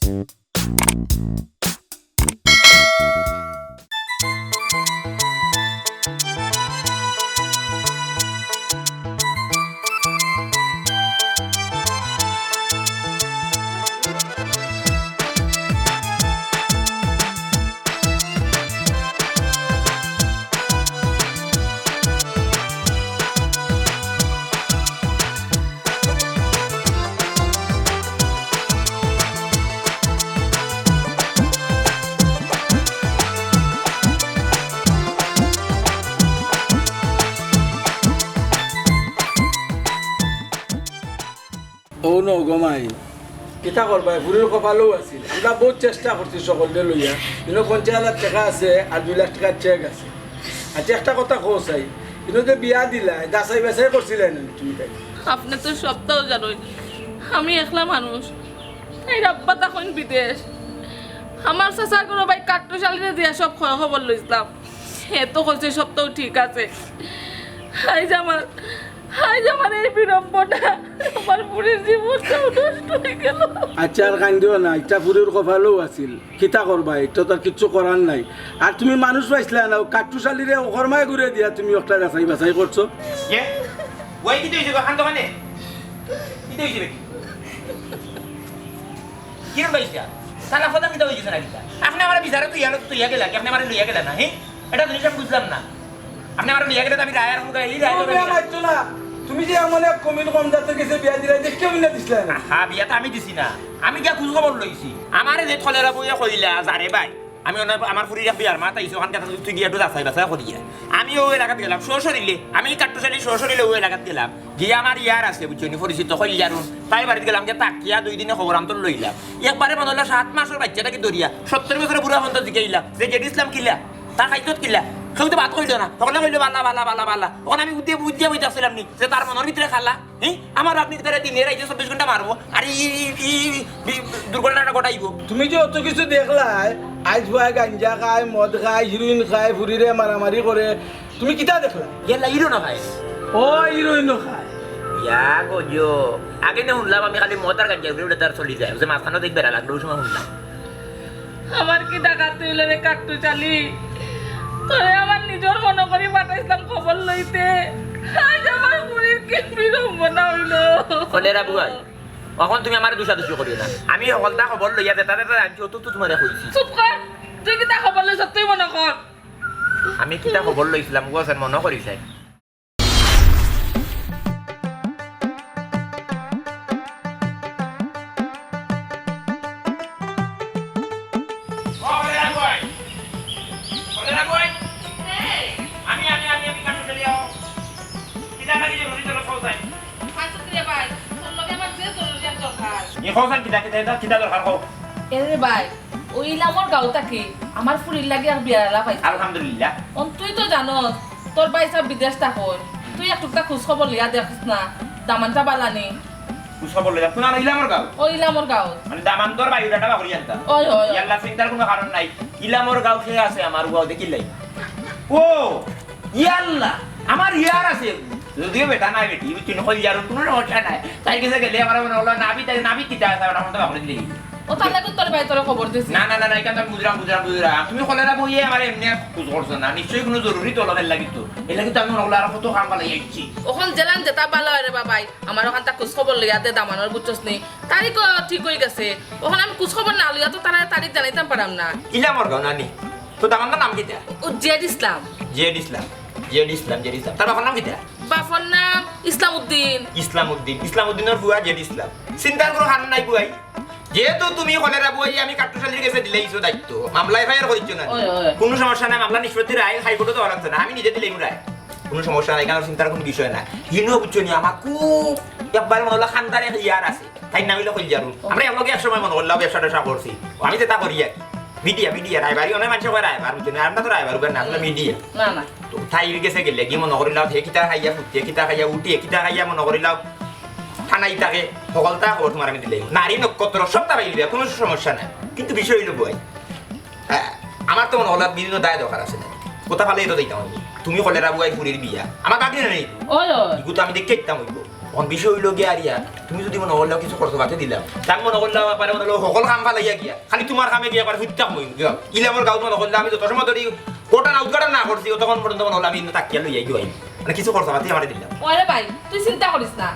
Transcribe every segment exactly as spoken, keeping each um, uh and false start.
ও নগো মাই, কিতা করবায়, ফুরির কপালও আছিল। আমরা বউত চেষ্টা করছি সকলরে লইয়া। ইনো পঞ্চাশ হাজার টেকা আছে আর দুই লাখ টেকার চেক আছে। আচ্ছা, একটা কথা কও চাই, ইনো যে বিয়া দিলায়, যাচাই বাছাই করছিলায় না তুমি তাই? আপনে তো সবটাউ জানইন, আমি একলা মানুষ। এর আব্বা থাকইন বিদেশ। আমার চাচার ঘরর বাই কাট্টুশালীরে দিয়া সব খয় খবর লইছলাম। হে তো কইছে সবটাউ ঠিক আছে। আইজ আমার, আইজ আমার এই বিড়ম্বনা, আমার ফুরির জীবনটাও নষ্ট অইগেলো। আচ্ছা, আর কান্দিও না, ইটা ফুরির কপালও আছিল। কিতা করবায়, ইটা তো আর কিচ্ছু করার নাই। আর তুমি মানুষ পাইছলায় না, অউ কাট্টুশালীরে অখরমায় ঘুরে দিয়া তুমি একটা যাচাই বাছাই করছো। কে? ওই কিতা অইছে গো, কান্দো কেনে? কিতা অইছে বেটি? কিরম পাইছা? সালা খোদা কিতা অইছে না কিতা? আপনে আমারে বিচারো থইয়া, থইয়া গেলা, আপনে আমারে লইয়া গেলা না, হে? এটা জিনিস আমি বুঝলাম না। আপনে আমারে লইয়া গেলে তো আমি রায় আর হুনকা, এই রায় ও তো আমি মিয়া, মারছো না। তুমি যে এমন এক কমিন কম জাতর গেছে বিয়া দিলায়, দেখে কেউ না দিছলায় না। হ্যাঁ, বিয়া তো আমি দিছি না। আমি গিয়া খোঁজ খবর লইছি। আমারে যে থলেরা বইয়া কইলা, যারে ভাই, আমি অনো আমার ফুরির এক বিয়ার মাত আইছে, অখান গেছে তুই গিয়া একটু যাচাই বাছাই করিয়া। আমি অউ এলাকাত গেলাম, সশরীরে। আমি কাট্টুশালী সশরীরে অউ এলাকাত গেলাম। গিয়া আমার ইয়ার আছে, বুঝছো নি, পরিচিত, কইল ইয়ারুন। তাই বাড়িত গেলাম, গিয়া তাকিয়া দুই দিনে খবর আন্তর লইলাম। একবারে মনো অইলো সাত মাসর বাইচ্চাটা কি ধরিয়া, সত্তর বছরর বুড়া পর্যন্ত জিকাইলাম, যে জেড ইসলাম কিলা, তার খাইছত কিলা, কেউ তো বাত কইলো না। তখন কইলো, "বালা, বালা, বালা, বালা।" তখন আমি উদ্দিয়া, উদ্দিয়া বইতে আসলাম নি, যে তার মনর ভিতরে খালা, হি? আমার আপনি ভিতরে দিনে রাইতে চব্বিশ ঘন্টা মারবো, আর ই, ই, ই, ই, ই দুর্ঘটনাটা ঘটাইবো। তুমি যে অত কিছু দেখলায়, আইজ ভাই গাঞ্জা খায়, মদ খায়, হিরোইন খায়, ফুরিরে মারামারি করে, তুমি কিতা দেখলায়? গেলা হিরো না খায়। ও, হিরোইনও খায়। ইয়া গো জো, আগে না হুনলাম আমি খালি মদ আর গাঞ্জা উপরে তার চলি যায়, যে মাঝখানে দেখ বেড়া লাগলো, ওই সময় হুনলাম। আমার কি ডাকাতি অইলো রে কাট্টুশালী? তোরে আমার নিজর মনো করি পাঠাইছলাম খবর লইতে। আইজ আমার ফুরির কি বিড়ম্বনা অইলো। খলেরা বুয়াই, অখন তুমি আমারে দুষাদুষি করিও না। আমি হকলতা খবর লইয়া যেতা যেতা জানছি, অত তো তুমারে কইছি। চুপ কর। তুই কিতা খবর লইছস তুই মনো কর। আমি কিতা খবর লইছলাম, গো স্যার, মনো করি চাই। ও, খলেরা বুয়াই। খলেরা বুয়াই। আমি, আমি, আমি, আমি, কাট্টুশালী আও। কিতা লাগি যে রুটি তলে খাও চাই? আচ্ছা, রে ভাই, তোর লগে আমার যে জরুরি এক দরকার। ই কও চাই, কিতা, কিতা, কিতা, কিতা দরকার কও? এ রে ভাই, ওই ইলামর গাঁও থাকি আমার ফুরির লাগি এক বিয়ার আলাপ আইছে। আলহামদুলিল্লাহ। অন তুই তো জানোস, তোর ভাইসাব বিদেশ থাকইন। তুই একটুকটা খোঁজ খবর লইয়া দেখস না, দামানটা বালা নি। খোঁজ খবর লইয়া, কোন ইলামর গাঁও? ও ইলামর গাঁও। মানে দামান্দর বায়োডাটা বাগরি আনতা। ওই, ওই, ওই। ইয়াল্লা, চিন্তার কোনো কারণ নাই। ইলামর গাঁও কে আছে আমার গাঁও দেখিলাই। ও, ইয়াল্লা, আমার ইয়ার আছে। যদিও বেটা নাই বেটি, বুঝছো নি, কইল যার কোনো সমস্যা নাই। তাই গেছে গেলে আমার মনে হলো নাবি, তাই নাবি কিতা আছে, ওটা মতো বাগরি দিলি। ও তার লাগি তোর ভাই তোরে খবর দিছে। না, না, না, না, এখান তো আমি বুঝলাম, বুঝলাম, বুঝলাম। তুমি খলেরা বুয়াই আমার এমনি খোঁজ করছো না, নিশ্চয়ই কোনো জরুরি তলবের লাগি তো। এর লাগি তো আমি মনে হলো আর কত কাম বালাই আইছি। অখন যেলান যেতা বালা অয় রে বাবাই, আমার অখানতা খোঁজ খবর লইয়া দে দামানর, বুঝছস নি? তারিখ ঠিক অই গেছে, অখন আমি খোঁজ খবর না লইয়া তো তারারে তারিখ জানাইতাম পারাম না। ইলামর গাঁও নানি? তো দামানর নাম কিতা? ও জেড ইসলাম। জেড ইসলাম, জেড ইসলাম, জেড ইসলাম। তার বাপর নাম কিতা? বাপর নাম ইসলাম উদ্দিন। ইসলাম উদ্দিন, ইসলাম উদ্দিনর ফুয়া জেড ইসলাম। চিন্তার কোনো কারণ নাই বুয়াই। যেহেতু তুমি খলেরা বুয়াই, আমি কাট্টুশালীর গেছে দিলাইছো দায়িত্ব, মামলা এফআইআর করিছো না। ওই, ওই। কোনো সমস্যা নাই, মামলা নিষ্পত্তির রায় হাইকোর্টে দেওয়া লাগছে না, আমি নিজে দিলাইমু রায়। কোনো সমস্যা নাই, এখানে চিন্তার কোনো বিষয় না। হিনো বুঝছো নি, আমার খুব একবার মনে হলো খান্দার এক ইয়ার আছে, তাইর নাম অইলো কইল যারু। আমরা একলগে এক সময় মনে করলাম ব্যবসা ট্যাবসা করছি, আমি যেতা করি আর কি। মিডিয়া, মিডিয়া, রায়বারি অনেক মানুষে কয় রায়বার, বুঝছো নি? আমরা তো রায়বার উবার না, আমরা মিডিয়া। না, না। তো তাই গেছে গেলে কি মনে করিলাও, হে কিতা খাইয়া ফুটে, কিতা খাইয়া উঠে, কিতা খাইয়া মনে করিলাও, থানায় থাকে, হকলতা খবর তোমার আমি দিলাই। নারী নক্ষত্র সব তারাই দিবে, কোনো সমস্যা নাই। কিন্তু বিষয় অইলো বুয়াই, আহ, আমার তো মনে হলো বিভিন্ন দায় দরকার আছে না। কথা ফালাই তো দিতাম অইবো। তুমি খলেরা বুয়াই ফুরির বিয়া। আমার বাগনি নাই। ওই, ওই। ইগু তো আমি দেখতে দিতাম অইবো। অখন বিষয় অইলো গিয়া আরিয়া, তুমি যুদি মনো করলাও কিছু খরচ বাদে দিলাম, তার মনো করলাও একবারে মনো অইলো হকল কাম ফালাইয়া গিয়া, খালি তুমার কামে গিয়া একবারে ফুটতাম অই গিয়া। ইলা মোর গাউত মনো করলাম আমি যত সময় ধরি ঘটনা উদ্ঘাটন না করছি, অতক্ষণ পর্যন্ত মনো অইলো আমি ইনো তাকিয়া লইয়া গিয়া আইমু। মানে কিছু খরচ বাদে আমারে দিলাম। ওরে ভাই, তুই চিন্তা করিস না।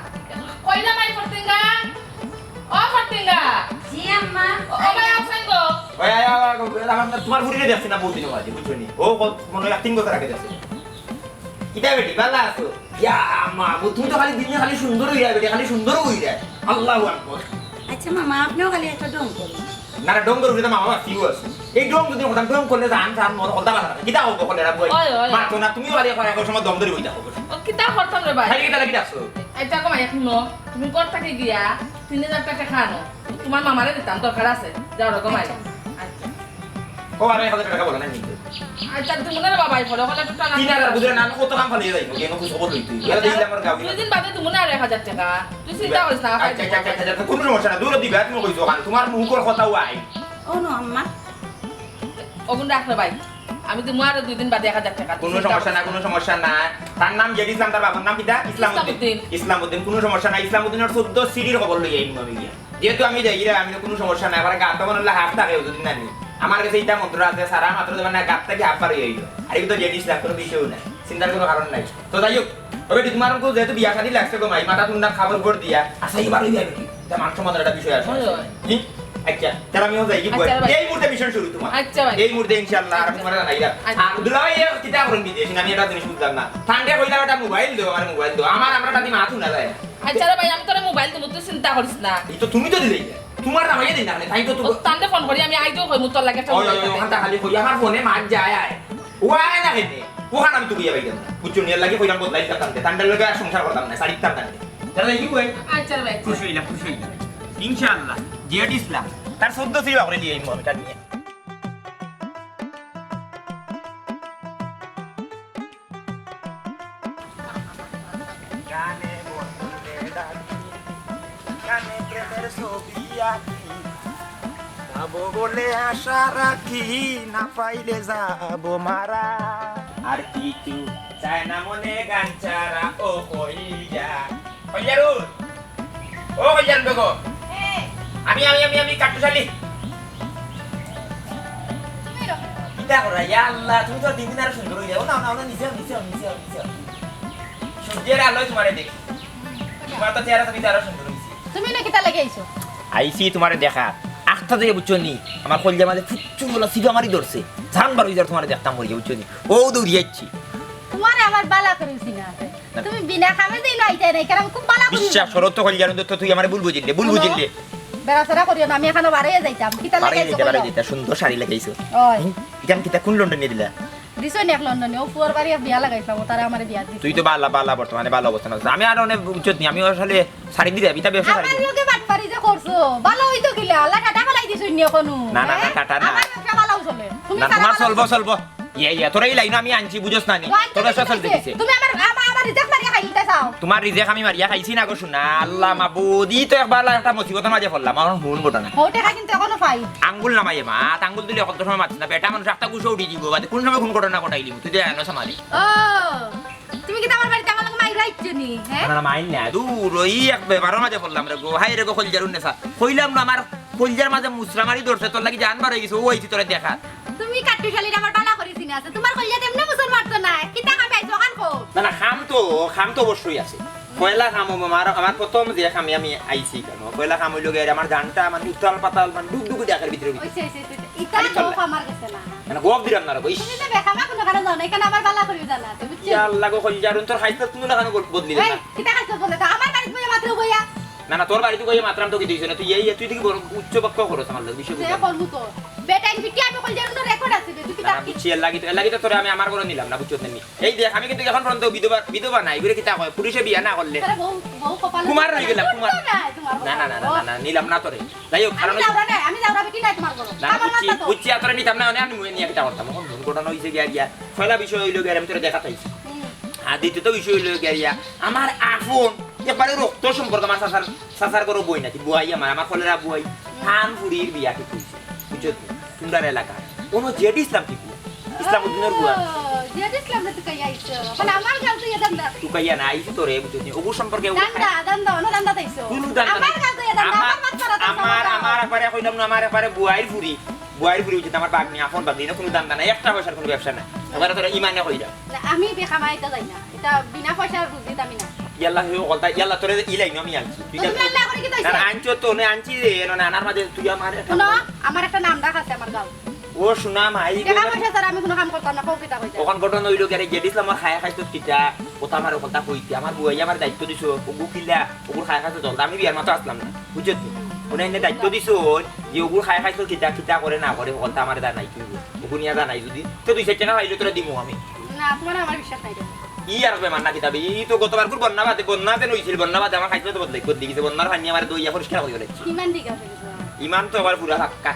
কইলাম আই ফরতিঙ্গা, ও ফরতিঙ্গা। জি আম্মা। ও, ও ভাই, আছেন গো। ওই, আয়, আয়, আয়, আয়, আমার, তুমার ফুরিরে দেখছি না বহুত দিন বাদে, বুঝছো নি? ও কত, মনে অয় এক তিন বছর আগে দেখছি। কিতা বেটি, ভালা আছো? ইয়া, আম্মা, তুমি তো খালি দিনে খালি সুন্দর অইরা বেটি, খালি সুন্দর অইরা। আল্লাহু আকবার। আচ্ছা মামা, আপনেও খালি এত ঢং করইন। না, না, ঢং করইন না মামা, বাঁচিও আছো। এই ঢং যুদি করতাম, ঢং করলে জান, জান, মন হলতা বালা। কিতা অইবো কলে রাখবো? ওই, ওই। মা, তো না, তুমিও খালি এখন, এখন সময় দম ধরি বইতা অইবো। ও, কিতা করতাম রে ভাই? খালি কিতা লাগি ডাকছো? আচ্ছা গো মাই, হুনো, তুমি ঘর থাকি গিয়া তিন হাজার টেকা আনো। তুমার মামারে দিতাম, দরকার আছে। যাও রে গো মাই। আচ্ছা। আচ্ছা। ও, আরো এক হাজার টেকা বলো না, নিতে। আচ্ছা, তুমি না রে বাবা, এই ফটো কলে একটু টানা তিন হাজার বুঝলে না, আমি কত কাম ফালিয়ে যাইবো, কেন খুশ খবর লইতে? এরা দিলে আমার গাঁও দুই দিন বাদে তুমি না আর এক হাজার টেকা। তুই চিন্তা করিস না, আচ্ছা, আচ্ছা, আচ্ছা, আচ্ছা, কোনো সমস্যা না, দূর দিবা, তুমি কইছো, কারণ তুমার মুখর কথাও আই। ও নো, আম্মা। ওগুন রাখ রে ভাই, আমি দিমু আরো দুই দিন বাদে এক হাজার টেকা। কোনো সমস্যা না, কোনো সমস্যা না। তার নাম জেড ইসলাম, তার বাবার নাম কিতা? ইসলামউদ্দিন। ইসলামউদ্দিন। ইসলামউদ্দিন, কোনো সমস্যা না। ইসলামউদ্দিনর চৌদ্দ সিঁড়ির খবর লইয়া আইমু আমি গিয়া। যেহেতু আমি যাই রে, আমি তো কোনো সমস্যা নাই। আমার গাত তো মনে হয় হাফ থাকে, যদি না নি। আমার গেছে ইটা মন্ত্র আছে, সারা মাত্র দেবেন না, গাত থাকি হাফ বার অইয়া আইলো। আর এই তো জেড ইসলাম, কোনো বিষয় নাই, চিন্তার কোনো কারণ নাই। তো যাই হোক, ওই বেটি, তুমার অখন যেহেতু বিয়া শাদী লাগছে গো মাই, মাথা ঠান্ডা খাবার উপর দিয়া, আচ্ছা, এবার অই যাবে কি? এটা মান সম্মানের একটা বিষয় আছে। হয়, হয়। জি? আচ্ছা, তাহলে আমিও যাই, কি আচ্ছা, বল? ভাই। এই মুহূর্তে মিশন শুরু তুমার। আচ্ছা, ভাই। এই মুহূর্তে ইনশাআল্লাহ, আর আচ্ছা। তুমার জানাই না। আচ্ছা। আর দুলাভাই, এ কিতা করেন বিদেশ? আমি একটা জিনিস বুঝলাম না। ঠান্ডা কইলাম একটা মোবাইল দেও, আমার মোবাইল দেও। আমার, আমরা তাতে মাথা না যায়। আচ্ছা রে ভাই, আমি তোরে মোবাইল দিমু, তুই চিন্তা করিস না। এই তো তুমি তো দিলেই না। তুমার নামাইয়া দিন না, তাই তো তুমি ও, তানরে ফোন করি, আমি আইতেও কইমু, তোর লাগি একটা ওই, মোবাইল ওই, দে। ওখানটা খালি কই, আমার ফোনে মাত যায় আয়। ও আয় না কেনে? ওখান আমি তুই বাইরে না। বুঝছো নি? এর লাগি কইলাম বদলাই দিতাম তানরে। তানরে লগে আর সংসার করতাম না, সারি দিতাম তানরে। তাহলে কি কই? আচ্ছা রে ভাই, আচ্ছা। খুশি অইলাম, খুশি অইলাম। ইনশাআল্লাহ, জেড ইসলাম। তার চৌদ্দ সিঁড়ি বাকরে নিয়ে আইমু আমি, তার নিয়ে। গানে বন্ধুরে ডাকি, গানে প্রেমের ছবি আঁকি। পাবো বলে আশা রাখি, না পাইলে যাবো মারা। আর কিছু চায় না মনে গান ছাড়া, ও কইয়া। কইয়ারুল, ও কইয়ারুল বেগম। হ্যাঁ। আমি, আমি, আমি, আমি কাট্টুশালী। তুমি এরকম। কিতা করা? ইয়া আল্লাহ, তুমি তো দিন দিন আরো সুন্দর অই যাও। না, না, না, নিচে, নিচে, নিচে, নিচে। সূর্যের আলোয় তুমারে দেখি। তুমার তো চেহারা তুমি তো আরো সুন্দর অইছে। তুমি না কিতা লাগি আইছো? আইছি তুমারে দেখা। আখতা যে বুঝছো নি, আমার কলজার মাঝে ফুচ্চু বলা সিগা মারি ধরছে। জান বার অই যার তুমারে দেখতাম করি, বুঝছো নি? ও দৌড়ি আইছি। তুমারে আমার বালা করি চিনা আছে। না। তুমি বিনা কামে যে ইনো আইতায় না, কারণ খুব বালা করি বিশ্বাস করো তো, কলজার অন্তর তো তুই আমারে ভুল বুঝিলে, ভুল বুঝিলে। বেড়াচেরা করিও না, আমি এখানো বারইয়া যাইতাম। কিতা বারইয়া লাগাইছো যাইতা, বারইয়া কইলাও? যাইতা, সুন্দর শাড়ি লাগাইছো। ওই। হুম? ইখান কিতা কোন লন্ডনে দিলা? দিছো নি এক লন্ডনে, ও ফুয়ার বাড়ি বিয়া লাগাইছিলাম, ও তারা আমারে বিয়া দিছে। তুই তো বালা, বালা বর্তমানে বালা অবস্থা না। আমি আর অনেক উচ্চত নি, আমি আসলে শাড়ি দিলে, ইতা ব্যবসা শাড়ি আমার দিলে। লগে বাটপারি যে করছো, বালা অইতো কিলা, আল্লাহ টাটা ফালাই দিছো নি এখনো। না, না, না, হ্যাঁ? টাটা না। আমার ব্যবসা বালাও চলে। তুমি না, সারা তুমার বালা চলবো, চলবো। ইয়া, ইয়া, তোরা এই লাইনো আমি আনছি, বুঝোস না নি? তোর ব্যবসা চলতে দিছে। তুমি আমার, আমা-, আমার রিজেক মারিয়া খাই দিতে চাও। তুমার রিজেক আমি মারিয়া খাইছি না গো সোনা। আল্লাহ মাবুদ, ই তো একবার একটা মুসিবতর মাঝে পড়লাম। আমার হুন ঘটনা। হউ টেকা কিন্তু এখনো পাই। আঙ্গুল নামাইয়ে মাত, আঙ্গুল দিলে কত সময় মাতিস না। বেটা মানুষ একটা গুছো উঠি দিব, বাদে কোন সময় কোন ঘটনা ঘটাইলি? তুই তো জানোস আমারে। ও, তুমি কিতা আমার বাড়িত আমার লগে মাইর আইছো নি, হ্যাঁ? না, না, মাইর না। দূর, ওই এক ব্যাপারর মাঝে পড়লাম রে গো। হায় রে গো, কলজার উন্নেসা। কইলাম না, আমার কলজার মাঝে মুসরা মারি ধরছে, তোর লাগি জান বার অই গেছে, ও আইছি তোরে দেখা। তুমি কাট্টুশালীর আমার বালা করি চিনা আছে, তুমার কলজাত এমনে মুসর মারতো না, কিতা কামে আইছো, অখান কও। না, না, কাম তো, কাম তো অবশ্যই আছে। পয়লা কাম অইবো আমার, আমার প্রথম যে কামে আমি আইছি কেন, পয়লা কাম অইলো গিয়া আমার জানটা মানে উতাল পাতাল মানে ডুগডুগি ডাকের ভিতরে ভিতরে। ওই, সেই, সেই, সেই, ইতা খালি গোপ চললা। আমার গেছে না। মানে গোপ দিলাম না রে, ইস। তুমি তো বেকামা কোনো কারণে যাও না, এখানে আমার বালা করি জানা আছে, বুঝছো? ইয়া আল্লাহ গো, কলজার অন্তর খাইতে তুমি না কেন বদলি এই, না? কিতা খাইছো বলে তো, আমার বাড়িত বইয়া মাত্র বইয়া। না, না, তোর বাড়িত বইয়া মাত্র আমি তো কি দিছি না, তুই এই, তুই দেখি বড় উচ্চ বক্তব্য করো আমার লগে, বিষয় সে বুঝো। করবো তো। বেটা, আমি কি আমি কলজার অন্তর রেকর্ড আছে বে, তুই কি না, না, ডাকছিস? বুঝছি, এর লাগি তো, এর লাগি তো তোরে আমি আমার ঘরো নিলাম না, বুঝছো নি? এই দেখ, আমি কিন্তু এখন পর্যন্ত বিধবা, বিধবা নাই, এগুলো কিতা কয়? পুরুষে বিয়া না করলে। তারা বউ, বউ কপাল কুমার রই গেলাম, কুমার। না, তোমার না, না, না, না, না, নিলাম না তোরে। যাই হোক, আমি কারণ যাওরা না, আমি যাওরা বেটি নাই তোমার ঘরো। না, আমার বুঝছি, মাথা তো। বুঝছি, আর তোরে নিতাম না, মানে আমি নিয়ে কিতা করতাম? এখন ঘটনা হইছে গিয়া, গিয়া। পয়লা বিষয় হইলো গিয়া, আমি তোরে দেখা পাইছি। হুম। আর দ্বিতীয়ত বিষয় হইলো গিয়া, গিয়া, আমার আপন, একবারে রক্ত সম্পর্ক, আমার চাচার, চাচার ঘরো বই নাকি, বুয়াই আমার, আমার কলেরা বুয়াই, হুম। তান ফুরির বিয়া ঠিক হইছে। বুঝছো তো? তোমরার এলাকা। কোনো জেড ইসলাম টিপু। ইসলাম উদ্দিনর বুয়া। ও, জিহাদ ইসলামরে তুকাইয়া আইছো। মানে আমার গাল তুই ধান্দা। তুকাইয়া না, আইছি তোরে, বুঝছস নি? ওগুর সম্পর্কে ওগুর ধান্দা, ধান্দা, অন্য ধান্দা তাইছো। কুনু ধান্দা আমার নাই। গাল তুই ধান্দা, আমার, আমার মাত করা ধান্দা, আমার, আমার আমার একবারে কইলাম না, আমার একবারে বুয়াইর ফুরি। বুয়াইর ফুরি অইছে, আমার বাগনি, আপন বাগনি, না কুনু ধান্দা নাই, একটা পয়সার কুনু ব্যবসা নাই। একবারে তোরা ইমানে কইলাম। না, আমি বেকামাইতে যাই না। ইটা বিনা পয়সার রুজি দামি না। ইয়াল্লা, হে কথা, ইয়াল্লা, তোরে ইলাই না আমি আনছি। তুই তুমি আল্লাহ করে কি তাইছো? না, আনছো তো, নে আনছি রে, না, না, আনার মাঝে তুই আমার একটা হুনো, আমার একটা নাম ডাক আছে আমার গাঁও। ও সুনাম, হাই টাকা গো। পয়সা ছাড়া আমি কুনু কাম করতাম না, কও কিতা কইতা। অখন ঘটনা অইলো কি, আরে জেড ইসলাম আমার খায়া খাইতো কিতা, কথা আমার কথা কইতে, আমার বুয়াই আমার দায়িত্ব দিছো, ওগু কিলা, ওগুর খায়া খাইতো চলতে, আমি বিয়ার মাতো আসলাম না, বুঝছো তো? ওনে এনে দায়িত্ব দিছো যে ওগুর খায়া খাইতো কিতা, কিতা করে না করে, কথা আমার জানাই তুই, ওগু নিয়া জানাই যদি, তো দুই চাইর টেকা পাইলে তোরা দিমু আমি। না, তোমার আমার বিশ্বাস নাই রে। ই আর বেমান না কিতা বে, ই তো গতবার খুব বন্যা বাদে, বন্যা যেন অইছিল, বন্যা বাদে আমার খাইতো তো বদলাই, বদলি গেছে, বন্যার পানি আমার দইয়া পরিষ্কার করি ফেলেছে। ইমান দিকে আছে কিন্তু। ইমান তো আবার পুরা ফাক্কা।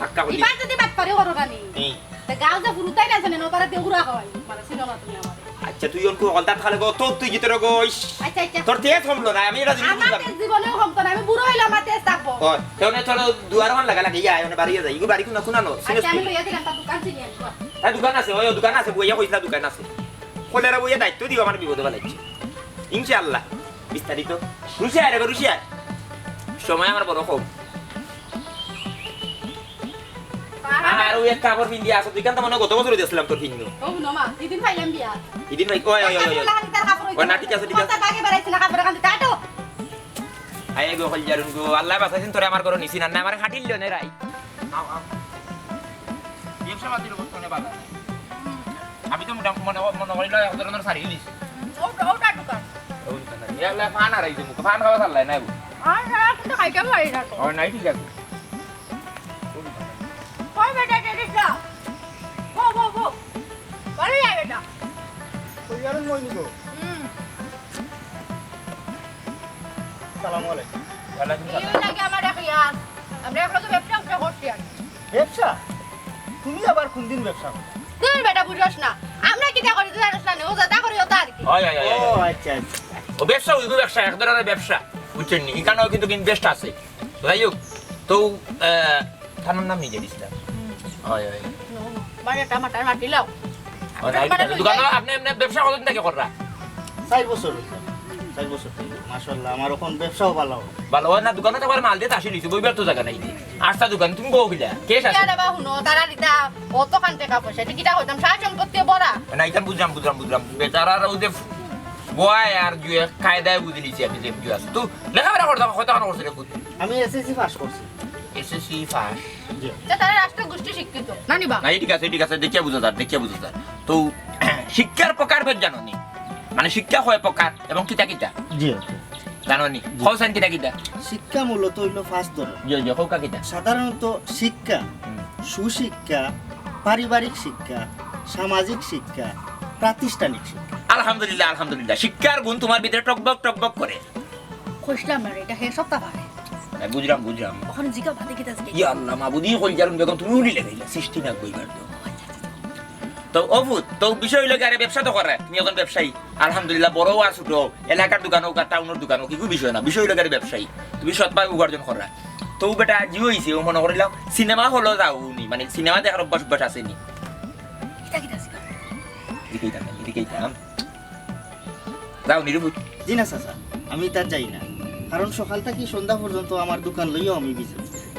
ফাক্কা করি। ইবার যদি বাটপারি করো না নি। হুম। তে গাঁও যে ফুরুতাই না জানে, ওতারা দেউরা হয়, মানে, ছিল না তুমি আমার। আচ্ছা, তুই অনকু হকলতা খালে গো, তোর তুই গিতরে গো, ইস। আচ্ছা, আচ্ছা। তোর তেজ কমলো না, আমি এটা জিনিস আমার বুঝলাম। তেজ জীবনেও কমতো না, আমি বুড়ো হইলে আমার তেজ থাকবো। ও, তেমনে তোর দুয়ার ওখান লাগা লাগে, ইয়া, ওনে বাড়িয়ে যাই, ইগো বাড়ি কুনা কুনা নো, আচ্ছা, আমি চিনিস তুই? লইয়া দিলাম, তার দোকান চিনি আমি। তাই দোকান আছে, ওই দোকান আছে, বইয়া কইছিলা দোকান আছে। কলেরা বইয়া দায়িত্ব দিও আমার বিপদে ফেলাইছে। ইনশাআল্লাহ, বিস্তারিত। রুশিয়া রে, রুশিয়া। সময় আমার বড় কম। আর ওই এক কাপড় পিন্দি আছে, দুইখান তো মনে হয় গত বছরই দিয়েছিলাম তোর পিন্দু। ও, হুনো মা, ইদিন পাইলাম বিয়া। ইদিন ভাই, ওই, ওই, ওই, ওই, ওই। কথা বলে হানি তার কাপড় ওই, না, ঠিক আছে, ঠিক আছে। কথা বাগে বেড়াইছে না, কাপড় কান্দি, টাটো। আয় গো, কইল জারুন গো, আল্লাহ বাঁচাইছেন তোরে আমার ঘরে নিছি না, না, আমার খাটিল লো নে রাই। আও, আও। ব্যবসা পাতির অবস্থা অনেক ভালো। আমি তো মোটামুটি মনে, মনে করি না, এক ধরনের সারি ইলিশ। ওটা, ওটা দোকান। ওই দোকান। ইয়া আল্লাহ, ফান আর এই যে মুখ, ফান খাওয়া চাল্লাই না গো। আর সারা কিন্তু খাইতে পারি না তো। ও, নাই, ঠিক আছে। কই বেটা, টেনিস না? বো, বো, বো। বাড়ি যায় বেটা। কই আর মই নিব? হুম। সালামু আলাইকুম। ওয়ালাইকুম এই সালাম। লাগে আমার এক ইয়ার। আমরা এখন তো ব্যবসা উবসা করছি আর। ব্যবসা? তুমি আবার কোন দিন ব্যবসা করো? তুই বেটা বুঝস না। আমরা কিতা করি তুই জানিস না নি? ও যেটা করি ওটা আর কি। ওই, ওই, ওই, ও, ওই। আচ্ছা, আচ্ছা। ও ব্যবসা, ওই ব্যবসা, এক ধরনের ব্যবসা। বুঝছেন নি? এখানেও কিন্তু invest আছে। যাই হোক, তো, আহ, থানার নাম নিজে দিছিলাম। হুম। ওই, ওই। নো, বাড়ি একটা মাথার মাটি লাও। ও, নাই, দোকানো আপনি এমনি ব্যবসা কতদিন থেকে কররা? চার বছর হইছে। চার বছর থেকে। মাশাআল্লাহ, আমার এখন ব্যবসাও ভালো। ভালো হয় না, দোকানো তো আবার মাল দিয়ে তাসি নিছে, বইবার তো জায়গা নাই। আস্তা দোকান, তুমি বউ কিলা? কে শাসন? আরে বা হুনো, তারা দিতা অত খান টাকা পয়সা, এটা কিটা হইতাম, সারা সম্পত্তি ভরা। না, এটা বুঝলাম, বুঝলাম, বুঝলাম। বেচারার ওই যে বয় আর জুয়ে কায়দায় বুঝে নিছি আমি যে বুঝে আছে। তো লেখাপড়া করতাম, কতক্ষণ করছে রে পুত? আমি এসএসসি পাস করছি। SSC pass? জি। তা তারা রাষ্ট্র গোষ্ঠী শিক্ষিত, না নি বা? না, এই ঠিক আছে, এই ঠিক আছে, দেখিয়া বুঝা যার, দেখিয়া বুঝা যার। তো শিক্ষার প্রকারভেদ জানো নি? মানে শিক্ষা কয় প্রকার এবং কিতা কিতা? জি, ওকে। জানো নি? জি। কও চাইন কিতা কিতা? শিক্ষা মূলত হইল পাঁচ ধরন। জি, জি, কও কিতা কিতা? সাধারণত শিক্ষা, হুম। সুশিক্ষা, পারিবারিক শিক্ষা, সামাজিক শিক্ষা, প্রাতিষ্ঠানিক শিক্ষা। আলহামদুলিল্লাহ, আলহামদুলিল্লাহ। শিক্ষার গুণ তোমার ভিতরে টকবক টকবক করে। কইছিলাম না রে, এটা হে সপ্তাহ পারে। না, বুঝলাম, বুঝলাম। ওখানে জিগা বাদে কিতা জিগা? ইয়া আল্লাহ, মাবুদি কইল জারুন বেগম, তুমি উনি লেগাইলা, সৃষ্টি না কইবার তো। তো অভূত, তো বিষয় হইলো কি, আরে ব্যবসা তো করে, তুমি এখন ব্যবসায়ী। আলহামদুলিল্লাহ, বড় আর ছোট, এলাকার দোকান হোক আর টাউনের দোকান হোক, এগু বিষয় না। বিষয় হইলো কি, আরে ব্যবসায়ী, তুমি সৎভাবে উপার্জন করা। তো বেটা, আজি হইছে, ও মনে করিলাম, সিনেমা হলো যাও নি, মানে সিনেমা দেখার অভ্যাস, অভ্যাস আছে নি? কিতা, কিতা, কিতা? এদিকে যাইতাম, এদিকে যাইতাম। যাও নি রে পুত। জি না চাচা, আমি তার যাই না, কারণ সকাল থাকি সন্ধ্যা পর্যন্ত আমার দোকান লইয়াও আমি বিজি।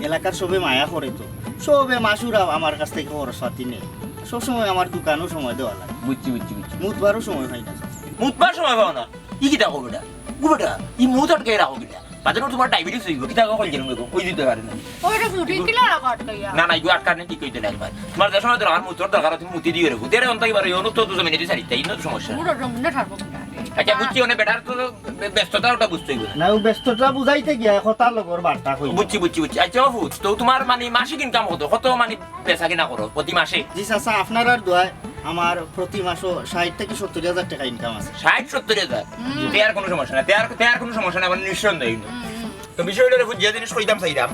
এলাকার সবে মায়া করে তো, সবে মাসুরা আমার কাছ থেকে খরচ পাতি নেয়, সবসময় আমার দোকানও সময় দেওয়া লাগে। বুঝছি, বুঝছি, বুঝছি। মুতবারও সময় হয় না চাচা। মুতবার সময় পাও না? ই কিতা কও বেটা? গু বেটা, ই মুত আটকে রাখো কিতা? বাদে না তোমার ডায়াবেটিস হইব, কিতা কও কইল জানো গো? ওই দিতে পারে না। ওইটা মুটি কিলা রাখো আটকাইয়া? না, না, ইগু আটকানি ঠিক হইতে না একবার। তোমার যে সময় দরকার, মুতর দরকার, তুমি মুতি দিও রে। উদের অন্ত এবার এই অনুত তো জমিনে দিয়ে ছাড়িতে, ইনো তো সমস্যা। পুরো জমিনে ছাড়বো কিনা? আচ্ছা, বুঝছি, মানে বেটার তো ব্য-, ব্যস্ততা ওটা বুঝতে হইব না। না, ও ব্যস্ততা বুঝাইতে গিয়া কথার লগর বার্তা কই। বুঝছি, বুঝছি, বুঝছি। আচ্ছা, অভূত, তো তোমার মানে মাসিক ইনকাম কত? কত মানে বেচা কিনা করো প্রতি মাসে? জি চাচা, আপনারার দোয়ায় আমার প্রতি মাসও ষাট থেকে সত্তর হাজার টাকা ইনকাম আছে। ষাট সত্তর হাজার? হুম। তে আর কোনো সমস্যা না, তে আর, তে আর কোনো সমস্যা না, মানে নিঃসন্দেহ। হুম, হুম। তো বিষয় হইলো রে, যে জিনিস কইতাম চাইলাম,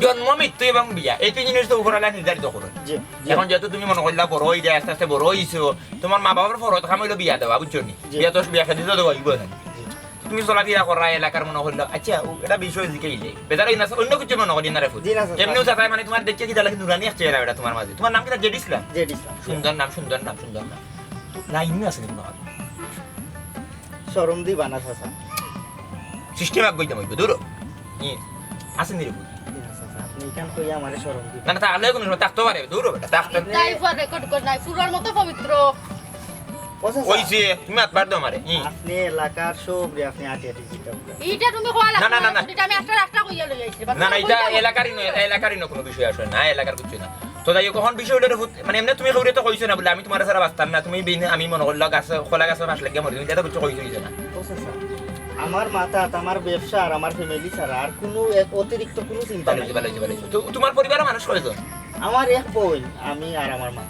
জন্ম, মৃত্যু এবং বিয়া, এই তিন জিনিস তো উপরওয়ালা নির্ধারিত করে। জি, জি। এখন যেহেতু তুমি মনে করলা বড় হই যায়, আস্তে আস্তে বড় হইছো, তোমার মা বাবার ফরজ কাম হইলো বিয়া দেওয়া, বুঝছো নি? জি। বিয়া তো, বিয়া শাদী তো দেওয়া হইব না। জি। তুমি চলাফিরা করা এলাকার মনে করলো, আচ্ছা, ও, এটা বিষয় জিকাইলে। বেজার অইন না, অন্য কিছু মনে করি না রে ফুত। জি না, স্যার। এমনিও চাচা মানে তোমার দেখে কিতা লাগে নুরানি এক চেহারা বেটা তোমার মাঝে। তোমার নাম কিতা? জেড ইসলাম। জেড ইসলাম। সুন্দর নাম, সুন্দর নাম, সুন্দর নাম। তো লাইন আছে নি কোনো? শরম দিবা না, চাচা। সিস্টেম আগ গইতাম অইব, দূর। ই, আছে নি রে ফুত? জি না, চাচা, আপনি ইখান কইয়া আমারে শরম দিবা। না, না, তাহলে কোনো সময় থাকতে পারে, দূর বেটা, থাকতে। তাই ফর রেকর্ড কর নাই, ফুলর মতো পবিত্র। ও চাচা, ওই যে, তুমি আতবার দাও আমারে। হুম। আপনি এলাকার সবরে আপনি আটি আটি জিতা বলে। ইটা তুমি কওয়া লাগতো না, না, না, না। ইটা আমি একটা, একটা কইয়া লই আইছি। না, না, ইটা এলাকারই নয়, এটা এলাকারই নয়, কোনো বিষয় আসলে না, এলাকার কিছু না। তো যাই হোক, এখন বিষয় হইলো রে ফুত, মানে এমনি তুমি কেউরে তো কইছো না বলে আমি তোমার ছাড়া বাঁচতাম না, তুমি বিন-, আমি মনে করলো গাছে, কলা গাছের ফাঁস লাগিয়া মরি, তুমি এটা তো কিছু কইছো, কইছো না। ও চাচা, আমার মাথাত আমার ব্যবসা আর আমার ফ্যামিলি ছাড়া আর কোনো এক অতিরিক্ত কোনো চিন্তা ভালো নাই। হইছে, ভালো হইছে, ভালো হইছে। তো তোমার পরিবারে মানুষ কয়জন? আমার এক বোন, আমি আর আমার মা।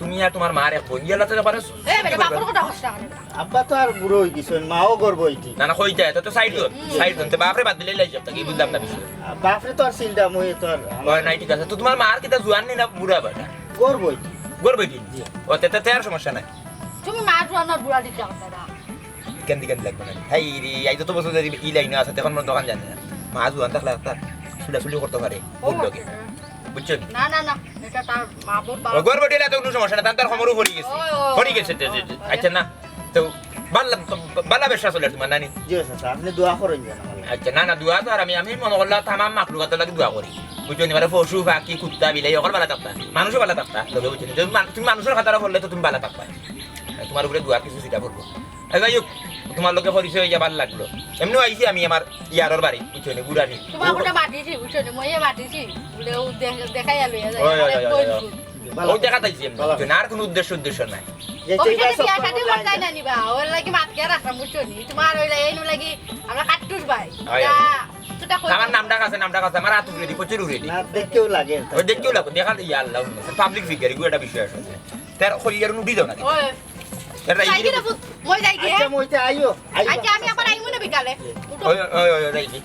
তুমি আর তোমার মার এক বোন, ইয়ালা তো ব্যাপারে এ, বেটা, বাপর কথা কস না, বেটা। আব্বা তো আর বুড়া অই গেছইন, মাও গর্ভবতী। না, না, কই যায়? তো, তো সাইড ধর, হুম। সাইড ধর। তো বাপরে বাদ দিলে লাই যাবো, কি বুঝলাম না বিষয়। আ, বাপরে তো আর চিন্তা মই তো আর আমার ওই নাই, ঠিক আছে। তো তোমার মার কিতা জুয়ান নি না বুড়া বেটা? গর্ভবতী। গর্ভবতী? জি। ও, তে, তে, তে আর সমস্যা নাই। তুমি মা জুয়ান আর বুড়া দিতে হবে না। কেন দিকে লাগবে না? হাই রে, আই যত বছর ধরি ই লাইনে আছে, তখন মনে তখন জানে না। মা জুয়ান থাকলে একটা সুলাসুলি করতে পারে, ও, বুঝলো কি? বুঝছো নি? না, না, না, এটা তার মা বোন বাবা। ও, গর্ভবতী হইলে তো কোনো সমস্যা না, তার, তার কোমরও পড়ে গেছে। ও, ও, পড়ে গেছে, তে, ও, তে, তে। ও, আচ্ছা, না, তো বালা, বালা ব্যবসা চলে তোমার নানি? জি, চাচা, আপনি দোয়া করইন যেন আমার লাগি। আচ্ছা, না, না, দোয়া তো আর আমি, আমি মনে করলাম তামাম মাখলুকাতর লাগি দোয়া করি। বুঝছো নি? মানে পশু, পাখি, কুত্তা, বিলাই, অকল বালা থাকতা। মানুষও বালা থাকতা, লগে বুঝছো নি? তুমি মান-, তুমি মানুষর খাতারে পড়লে তো তুমি বালা থাকবা। তোমার উপরে দোয়ার কিছু চিঠা পড়বো। এ, যাই হোক, তোমার লগে পরিচয় হইয়া ভালো লাগলো। এমনিও আইছি আমি আমার ইয়ারর বাড়ি, বুঝছো নি, গুড়ানি। তোমার কথা মাতিছি, বুঝছো নি, মইয়ে মাতিছি। বলে ও দেখ-, দেখাইয়া লইয়া যায়। ওই, ওই, আরে ওই, ওই, কই ওই। ফুল? ও দেখা তাইছি এমনি, ভালো। বুঝছো নি, আর কোনো উদ্দেশ্য, উদ্দেশ্য নাই। যে ও সেই বিয়াটা বাসা বিয়া শাদি করলে করতে আইনা। না নিবা, ওর লাগি মাত কে রাখলাম, বুঝছো নি? তোমার ওই লাইন, ওর লাগি আমরা কাট্টুস ভাই। ওই, ওই। যা, সেটা কই আমার নাম ডাক আছে, নাম ডাক আছে, আমার হাত উঠে দি, প্রচুর উঠে দি। না, দেখতেও লাগে। ওই দেখতেও লাগে, দেখা, ইয়া আল্লাহ, পাবলিক ফিগার, এগুলো একটা বিষয় আছে। তার খলিয়ার উঠি যাও না। ওই। এটা যাই গিরে ফুত, মই যাই গিয়ে। আচ্ছা, মই তে আইও, আইও। আচ্ছা, আমি আবার আইমু না বিকালে। উঠো। ওই, ওই, ওই, ওই, যাই গি।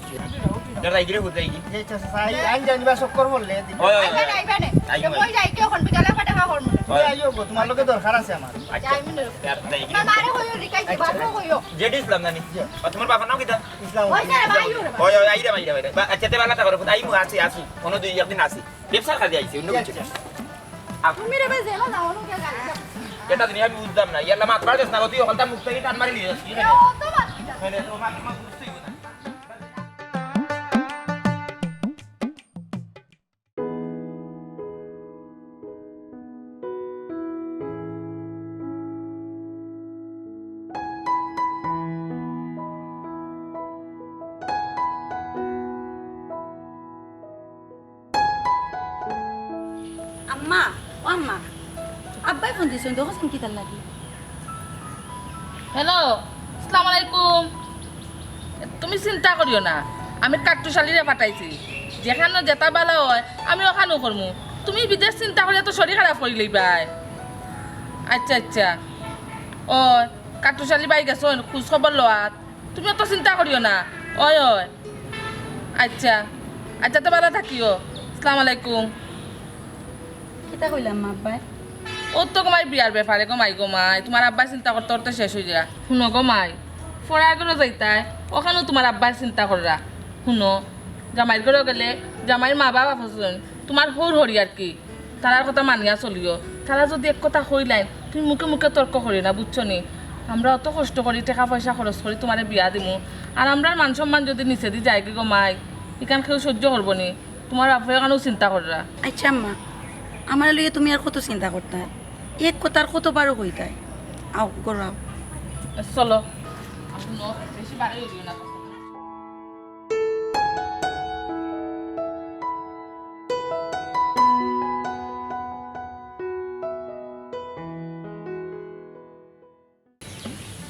এটা যাই গিরে ফুত, যাই গি। এই তো, আই, আই জানিবা চক্কর বললে, এদিকে। ওই, ওই, ওই, আইবা না, ওই। আইবা না। আইমু, তো মই আইমু। যাই গিয়ে এখন বিকালে আবার দেখা করমু। ওই। তুমি আইও গো, তোমার লগে দরকার আছে আমার। আচ্ছা। যাই মনে। এটা যাই গিরে। তোমার মারে কইও, রিকাই আচ্ছা। দিবা, তো কইও। জেডি ইসলাম নানি? জি। আর তোমার বাবার নাম কিতা? ইসলাম। ওই স্যার, ভাই, ওই। ওই, ওই, আইরা, আইরা, আইরা। বা-, আচ্ছা, তে বালা থাকো, আইমু, আছি, আছি। কোনো দুই একদিন আছি। ব্যবসার কাজে আইছি, অন্য কিছু না। আচ্ছা। তুমি রে ভাই, জেলো না, অন্য কে গাড়ি যাও। এটা দিনে আমি বুঝতাম না। ইয়াল্লা মাত পারছস না, তুই ওখানটা মুখ থেকে টান মারি নিয়ে যাস, কি এ, জানি? ও তো মাত কি জানে? মানে, ও মাত, মাত বুঝতেই না। আম্মা, ও আম্মা, আব্বায় ফোন দিছইন, দেখো শুন কিতার লাগি। হ্যালো, আসসালামু আলাইকুম। তুমি চিন্তা করিও না, আমি কাট্টুশালীরে পাঠাইছি, যেখানো যেটা বালা অয় আমি ওখানো করমু। তুমি বিদেশ চিন্তা করিয়া তো শরীর খারাপ করি লইবায়। আচ্ছা, আচ্ছা। ও, কাট্টুশালী বাই গেছইন, খোঁজ খবর লওয়াত। তুমি অত চিন্তা করিও না। অয়, অয়। আচ্ছা। আচ্ছা, তে বালা থাকিও। আসসালামু আলাইকুম। কিতা কইলাম মা আব্বায়? ও তো গো মাই বিয়ার ব্যাপারে গো মাই, গো মাই। তোমার আব্বায় চিন্তা করতে করতে শেষ অই যায়। হুনো গো মাই, ফরার ঘরো যাইতায়, ওখানো তোমার আব্বায় চিন্তা কররা। হুনো, জামাইর ঘরো গেলে জামাইর মা বাবা ফসন, তোমার হউর হরি আর কি। তারার কথা মানিয়া চলিও। তারা যদি এক কথা কইলাইন, তুমি মুখে মুখে তর্ক করিও না, বুঝছো নি? আমরা অত কষ্ট করি, টেকা পয়সা খরচ করি, তোমারে বিয়া দিমু। আর আমরার মান সম্মান যদি নিচেদি যায়গি গো মাই, ইখান কেউ সহ্য করবো নি? তোমার বাপে ওখানেও চিন্তা কররা। আচ্ছা আম্মা, আমার লইয়া তুমি আর কত চিন্তা করতায়? এক কথার কত বারো কইতায়। আও, ঘরো আও। চলো। হুনো, বেশি বাড়াই হইও না।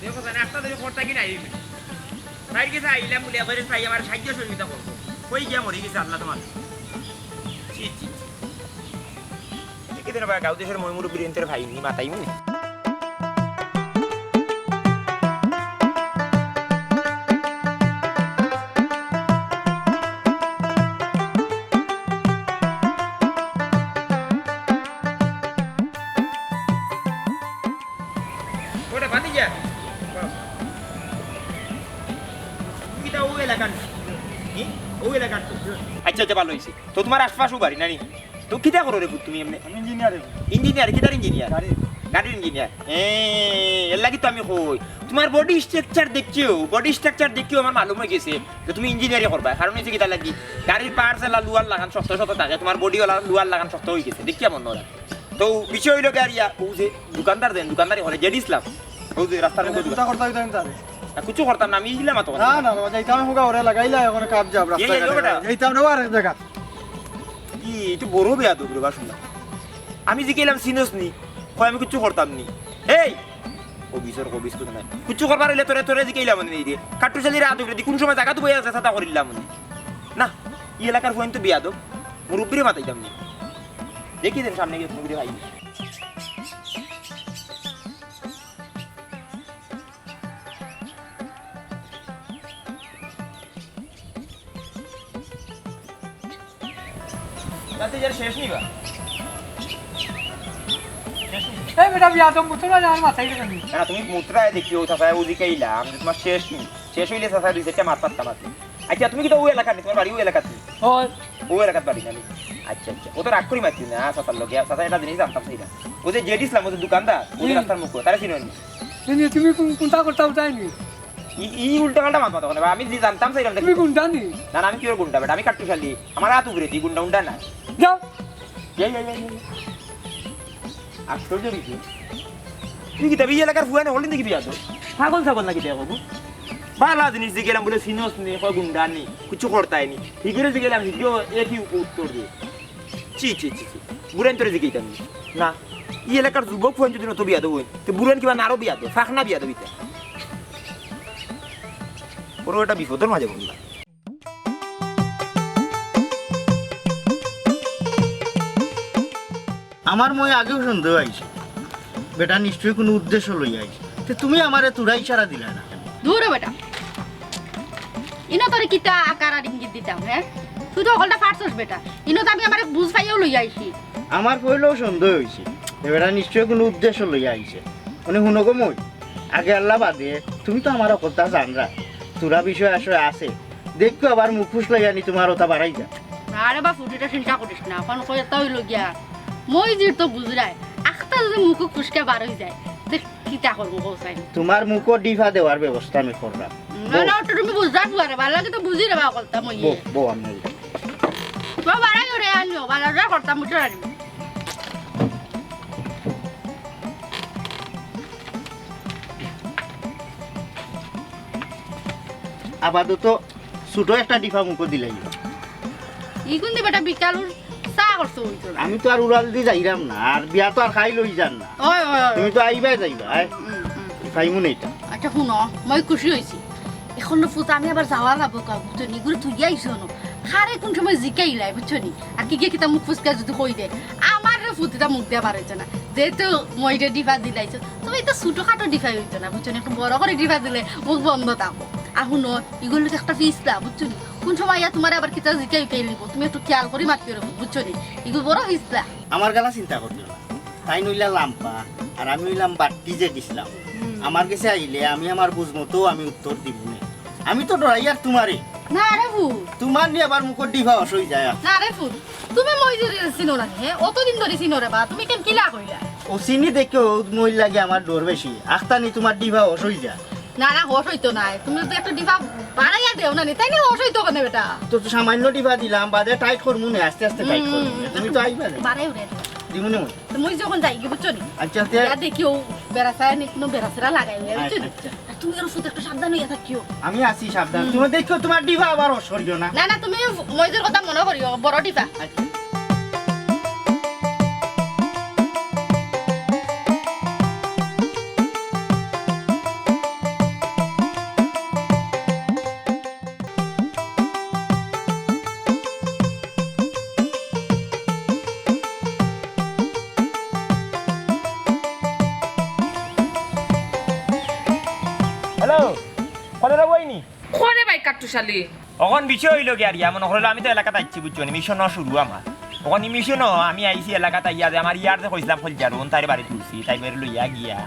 দেখো জানে, একটা দিন পর থাকি নাই। বাইর গেছে আইলাম বলে এবারে চাই আমার সাহায্য সহযোগিতা করবো। কই গিয়া মরি গেছে আল্লাহ তোমার। ছি, ছি, ছি। দেখি তো রে ভাই, গাঁও দেশের মই মুরব্বির এনতের ভাই, নি মাতাই মনে। ওটা বাদ দিয়া। ও এলাকার নি? ও এলাকার তো? আচ্ছা, আচ্ছা, ভালা অইছে। তো তুমার আশপাশও বাড়ি না নি? তো কিতা করো রে পুত তুমি এমনে? আমি ইঞ্জিনিয়ার। ইঞ্জিনিয়ার? কিতার ইঞ্জিনিয়ার? গাড়ির। গাড়ির ইঞ্জিনিয়ার। এ, এর লাগি তো আমি কই। তুমার body structure দেখিও, body structure দেখিও আমার মালুম অই গেছে যে তুমি ইঞ্জিনিয়ারি করবায়। কারণ অইছে কিতার লাগি? গাড়ির parts অলা লোহার লাখান শক্ত শক্ত থাকে, তুমার body অলা লোহার লাখান শক্ত অই গেছে। দেখিয়া মনো অয়। তো বিষয় অইলো গিয়া আর ইয়া, ও যে দোকানদার দেন, দোকানদারি করে, জেড ইসলাম। ও যে রাস্তার মধ্যে দোকান। কিতা করতা অইতা আমি তারে? না, কিচ্ছু করতাম না, আমি ইলাম তো। না, না, বাবা, যাইতাম আমি হুগা ওরে লাগাইলা, এখন কাপ যাব, এই, রাস্তা এই, ও বেটা। যাইতাম না, আরেক জাগা। ই, ই তো বড় বেয়াদব রে বা, শুনলাম। আমি জিকাইলাম, "চিনস নি?" কয়, "আমি কিচ্ছু করতাম নি।" এই! কবিছর কবিছ কোথায় নাই। কিচ্ছু করবার অইলে তোরে, তোরে জিকাইলাম নি রে। কাট্টুশালির আত উপরে দি কোন সময় জাগাত বইয়া আছে, ছাতা করিলাম নি। না, ই এলাকার ফুয়াইন তো বেয়াদব। মুরব্বিরে মাতাইতাম নি। দেখি দেন সামনে গিয়া তুমি ভাই। তাতে যার শেষ নি বা? শেষ নি? এই বেটা, বিয়াদব, মুতরা না, আমার মাথায় গেছে নি। না, না, তুমি মুতরায় দেখিও, চাচায় ও জিকাইলাম যে তুমার শেষ নি। শেষ অইলে চাচায় দুই চাইরটা মাত পারতাম আছে। আচ্ছা, তুমি কিতা ও এলাকার নি? তুমার বাড়ি ও এলাকাত নি? অয়। ও এলাকাত বাড়ি না নি? আচ্ছা, আচ্ছা। ও তো রাগ করি মাতিও না, চাচার লগে। চাচা, একটা জিনিস জানতাম চাইরাম। ও যে জেড ইসলাম, ও যে দোকানদার, ও যে হুম। রাস্তার মুখো, তারে চিনো নি? চিনি, তুমি কোন, কোনটা করতা উঠাই নি? ই, ই উল্টা পাল্টা মাত মাতো কেনে বা? আমি যে জানতাম চাইরাম তুমি গুন্ডা নি? না, না, আমি কিওর গুন্ডা বেটা? আমি কাট্টুশালী। আমার আত উপরে দি গুন্ডা উন্ডা না। যাও। যাই, যাই, যাই, যাই। আশ্চর্য বিষয়। তুই কিতা ই এলাকার ফুয়াইন অকল দেখি বিয়াদব? পাগল ছাগল নাকি দেখো? বালা জিনিস জিকাইলাম বুলে চিনস নি, কয় গুন্ডা নি, কিচ্ছু করতায় নি। হিগুরে জিকাইলাম, হিগুরে একই উত্তর দেয়। ছি, ছি, ছি, ছি। বুড়াইন তোরে জিকাইতাম নি। না, ই এলাকার যুবক ফুয়াইন যদি অত বিয়াদব অইন, তে বুড়াইন কিবা নারো বিয়াদব, ফাখনা বিয়াদব ইতা। বড় একটা বিপদর মাঝে পড়লাম। আমার মনে আগেও সন্দেহ আইছে, বেটা নিশ্চয়ই কোনো উদ্দেশ্য লইয়া আইছে। তে তুমি আমারে তুরা ইশারা দিলা না। দূর হ বেটা, ইনো তোরে কিতা আকার আর ইঙ্গিত দিতাম, হে? তুই তো হকলটা পারছস বেটা, ইনো তো আমি আমারে বুঝ পাইয়াউ লইয়া আইছি। আমার পয়লাউ সন্দেহ অইছে, এ বেটা নিশ্চয়ই কোনো উদ্দেশ্য লইয়া আইছে। মানে হুনো গো মই, আগে আল্লাহ বাদে, তুমি তো আমার হকলতা জানরায়, তুরা বিষয় আশয় আছে, দেখিও আবার মুখ ফুসলাইয়া নি তুমার অতা বাড়াই যা। না রে বা ফুত, ইতা চিন্তা করিস না, অখন কই অতা অইলো গিয়া, মই যে তো বুঝরায়, আখতা যদি মুখ ফুসকা বার অই যায়, তে কিতা করমু কও চাইন? তুমার মুখো ডিফা দেওয়ার ব্যবস্থা আমি কররাম। না, না, অতা তুমি বুঝরায় ফুয়া রে, ভালা লাগে তো বুঝি রে বা হকলতা মই। বউ, বউ আমি। তো বাড়াই ওরে আনিও, ভালা করে করতাম, বুঝছো না? আপাতত ছোট একটা ডিফা মুখো দিলাই। ইগুন দি বেটা বিকালর চা করছো অইতো না। আমি তো আর উড়াল দি যাইরাম না, আর বিয়া তো আর খাই লই যার না। ওই, ওই, ওই। তুমি তো আইবায় যাইবায়, আয়। হুম, হুম। খাইমু না ইটা। আচ্ছা, হুনো, মই খুশি অইছি। অখন ফুত আমি আবার যাওয়া লাগবো কা, বুঝছো নি? ইগুরে থইয়া আইছো না। কারে কোন সময় জিকাইলাই, বুঝছো নি? আর কি গিয়া কিতা মুখ ফুসকা যদি কই দে, আমার রে ফুত ইতা মুখ দিয়া বার অইতো না। যেহেতু মইরে ডিফা দিলাইছো, তুমি ইতা ছোটখাটো ডিফাই অইতো না, বুঝছো নি? একটু বড় করি ডিফা দিলে মুখ বন্ধ থাকবো। আর হুনো, ইগুর লগে একটা ফিসলা, বুঝছো নি? কোন সময় ইয়া তুমারে আবার কিতা জিকাই উকাই লিবো, তুমি একটু খিয়াল করি মাতিও রে, বুঝছো নি? ইগু বড় ফিসলা। আমার গালা চিন্তা করিও না, তাইন অইলা লাম্বা, আর আমি অইলাম বাট্টি যে দিছলাম। হুম। আমার গেছে আইলে আমি আমার বুঝ মতো আমি উত্তর দিমুনে। আমি তো ডরাইয়ার তুমারে। না রে ফুত। তুমার নি আবার মুখর ডিফা অস অই যায়। না রে ফুত, তুমি মইজরে চিনো না নি, হে? অতদিন ধরি চিনো রে বা, তুমি কেন কিলা কইলা? ও চিনি দেখে ও মইর লাগি আমার ডর বেশি। আখতা নি তুমার ডিফা অস অই যায়। না, না, অস অইতো নায়। তুমি যদি একটু ডিফা বাড়াইয়া দেও না নি, তাইলে অস অইতো কেনে বেটা? তো, তো সামান্য ডিফা দিলাম, বাদে টাইট করমু নে, আস্তে আস্তে টাইট হুম, করমু নে। তুমি তো আইবা না। বাড়াই উড়ে। দিমুনে মই। তো মই যখন যাইগি, বুঝছো নি? আচ্ছা, তে ইয়া দেখি ও বেড়া চায় নি, কোনো বেড়া ছেড়া লাগাই, বুঝছো নি? আচ্ছা। আর তুমি ওর ফুত একটু সাবধান অইয়া থাকিও। আমি আছি সাবধান। হুম। তুমি দেখিও তুমার ডিফা আবার অস করিও না। না, না, তুমি মইজর কথা মনো করিও, বড় ডিফা। আচ্ছা। হ্যালো, কলেরা বইনি? কনে ভাই কাট্টুশালী? অখন বিষয় অইলো গিয়া আর ইয়া, মনো করইলো আমি তো এলাকাত আইছি, বুঝছো নি? মিশন শুরু আমার। অখন ই মিশন আমি আইছি এলাকাত আইয়া যে আমার ইয়ার যে কইছিলাম খলজারুন, তারে বাড়ি তুলছি, তাই বের লইয়া গিয়া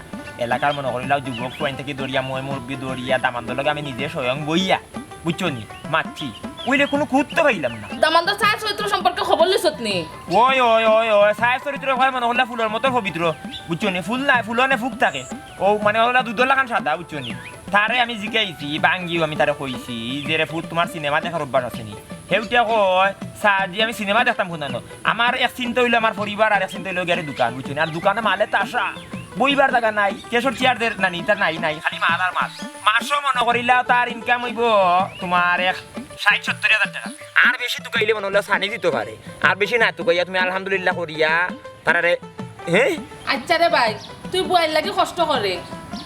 এলাকার মনো করইলাও যুবক ফুয়াইন থাকি ধরিয়া, ময় মুরব্বি ধরিয়া, দামান্দর লগে আমি নিজে স্বয়ং বইয়া বুঝছো নি? মাতছি। অইলে কুনু খুত তো পাইলাম না। দামান্দর চাইর চরিত্র সম্পর্কে খবর লইছত নি? ওই, ওই, ওই, ওই, চাইর চরিত্র অয় মনো করলা ফুলর মতো পবিত্র। বুঝছো নি? ফুল নায়, ফুলো নে ফুক থাকে। অউ মানে অলা দুধর লাখান সাদা, বুঝছো নি? তারে আমি জিকাইছি, ভাঙ্গিও আমি তারে কইছি যে, "রে ফুত, তুমার সিনেমা দেখার অভ্যাস আছে নি?" হে উঠিয়া কয়, "স্যার জি, আমি সিনেমা দেখতাম কুনানো? আমার এক চিন্তা অইলো আমার পরিবার, আর এক চিন্তা অইলো গিয়া দোকান, বুঝছো নি? আর দোকানো মালে তাসা, বইবার জাগা নাই, ক্যাশর চেয়ার দের না নি, তার নাই, নাই, খালি মাল আর মাল।" মাসো মনো করিলাও তার income অইবো তুমার এক ষাইট সত্তইর হাজার টেকা। আর বেশি তুকাইলে মনো অইলো ছানি দিতো পারে, আর বেশি না তুকাইয়া তুমি আলহামদুলিল্লাহ করিয়া তারারে, হে? আইচ্ছা রে ভাই, তুই বুয়াইর লাগি কষ্ট করে।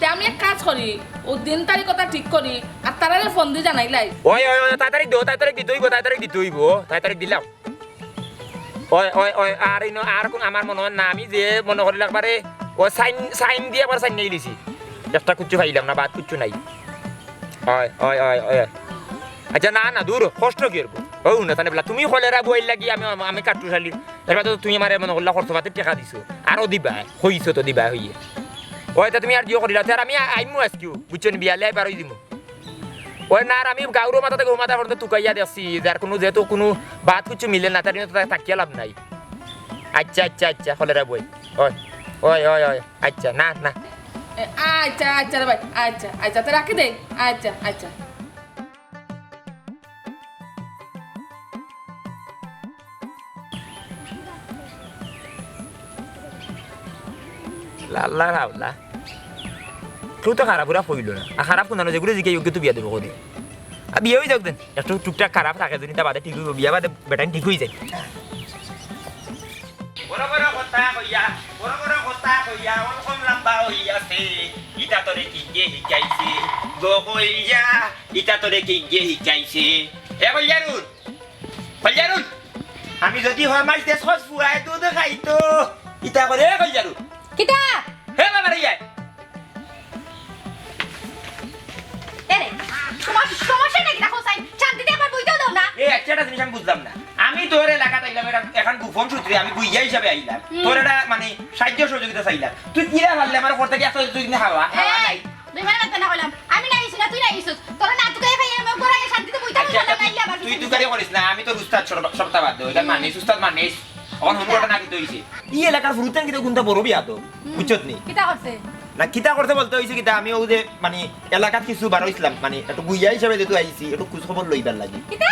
তে আমি এক কাজ করি, অউ দিন তারিখ কথা ঠিক করি, আর তারারে ফোন দি জানাইলাই। ওই, ওই, ওই, তাড়াতাড়ি দেও, তাড়াতাড়ি দিতে অইবো, তাড়াতাড়ি দিতে অইবো, তাড়াতাড়ি দিলাও। ওই, ওই, ওই, আর ইনো, আর কুন আমার মনো অয় না, আমি যে মনো করিলাম একবারে, ও সাইন, সাইন দিয়া একবার সাইন নিলিছি। একটা কুচ্ছু পাইলাম না, বাদ কুচ্ছু নাই। ওই, ওই, ওই, ওই। আইচ্ছা, না, না, দুর, কষ্ট কিওর? অউ না, তানে বলা, তুমি কইলে রে বুয়াইর লাগি, আমি, আমি কাট্টু শালি। এরবাদে তো তুমি আমারে মনো করলা খরচ পাতির টেকা দিছো। আরো দিবায়, কইছো তো দিবায় অইয়ে। ওই, তে তুমি আর দিও করিলাও, তে আর আমি আ-, আইমু আইজকু, বুঝছো নি, বিয়ালে আইবার অই দিমু। ওই না, আর আমি গাউরর মাথা থাকি অউ মাথা পর্যন্ত তুকাইয়া দেখছি, যার কুনু, যেহেতু কুনু বাদ কুচ্ছু মিলে না, তার জন্য তো থাকিয়া লাভ নাই। আইচ্ছা, আইচ্ছা, আইচ্ছা, কইলে রে বুয়াই। ওই, ওই, ওই, ওই, আইচ্ছা, না, না। এ, আইচ্ছা, আইচ্ছা রে ভাই, আইচ্ছা, আইচ্ছা, তে রাখি দেই। আইচ্ছা, আইচ্ছা। লাল্লা রাবলা। কেউ তো খারাপ ওরা কইলো না। আর খারাপ কুনানো, যেগুরে জিকাই অগুরে তো বিয়া দেবো করি। আর বিয়া অই যাউক দেন। একটু টুকটাক খারাপ থাকে যদি, তা বাদে ঠিক অইবো, বিয়া বাদে বেটাইন ঠিক অই যায়। বড় বড় কথা কইয়া, বড় বড় কথা কইয়া, অখন লাম্বা অইয়াছে। ইতা তোরে কিগে হিকাইছে? গো কইয়া, ইতা তোরে কিগে হিকাইছে? এ কইয়ারুন, কইয়ারুন, আমি যদি হমাইতে সস ফুয়ায় দুধ খাইতো, ইতা করে কইয়ারুন। কিতা? হে বাবা রে, ইয়া। এরে, তোমার সমস্যা নাকি? দেখো সাইন, শান্তিতে একবার বইতেও দাও না। এই একটা জিনিস আমি বুঝলাম না। আমি তোর এলাকাত আইলাম, এটা এখন গোপন সূত্রে আমি গুইয়া হিসাবে আইলাম। হুম। তোর এটা মানে সাহায্য সহযোগিতা চাইলাম। তুই কিরা পারলে আমার ঘর থাকি একটা দুই দিন হাওয়া, হাওয়া এই, নাই। দুই মানে মাত্র না কইলাম। আমি না আইছি না, তুই না আইছস। তোর না তুই খাই আমি ঘরে শান্তিতে বইতাম আচ্ছা, পারলাম না, তুই, আইলে আবার তুই পিছনে তুকারি করিস না, আমি তোর উস্তাদ সব-, সবটা বাদ দে। ওইটা মানিস, উস্তাদ মানিস। অখন হুন ঘটনা কিতা অইছে? ই এলাকার ফুরুতাইন কিতা কুনটা বড় বেয়াদব, হুম। বুঝছত নি? কিতা করছে? না, কিতা করছে বলতে অইছে কিতা, আমি অউ যে, মানে, এলাকাত কিছু বার অইছিলাম, মানে, একটু গুইয়া হিসাবে যেহেতু আইছি, একটু খোঁজ খবর লইবার লাগি। কিতা?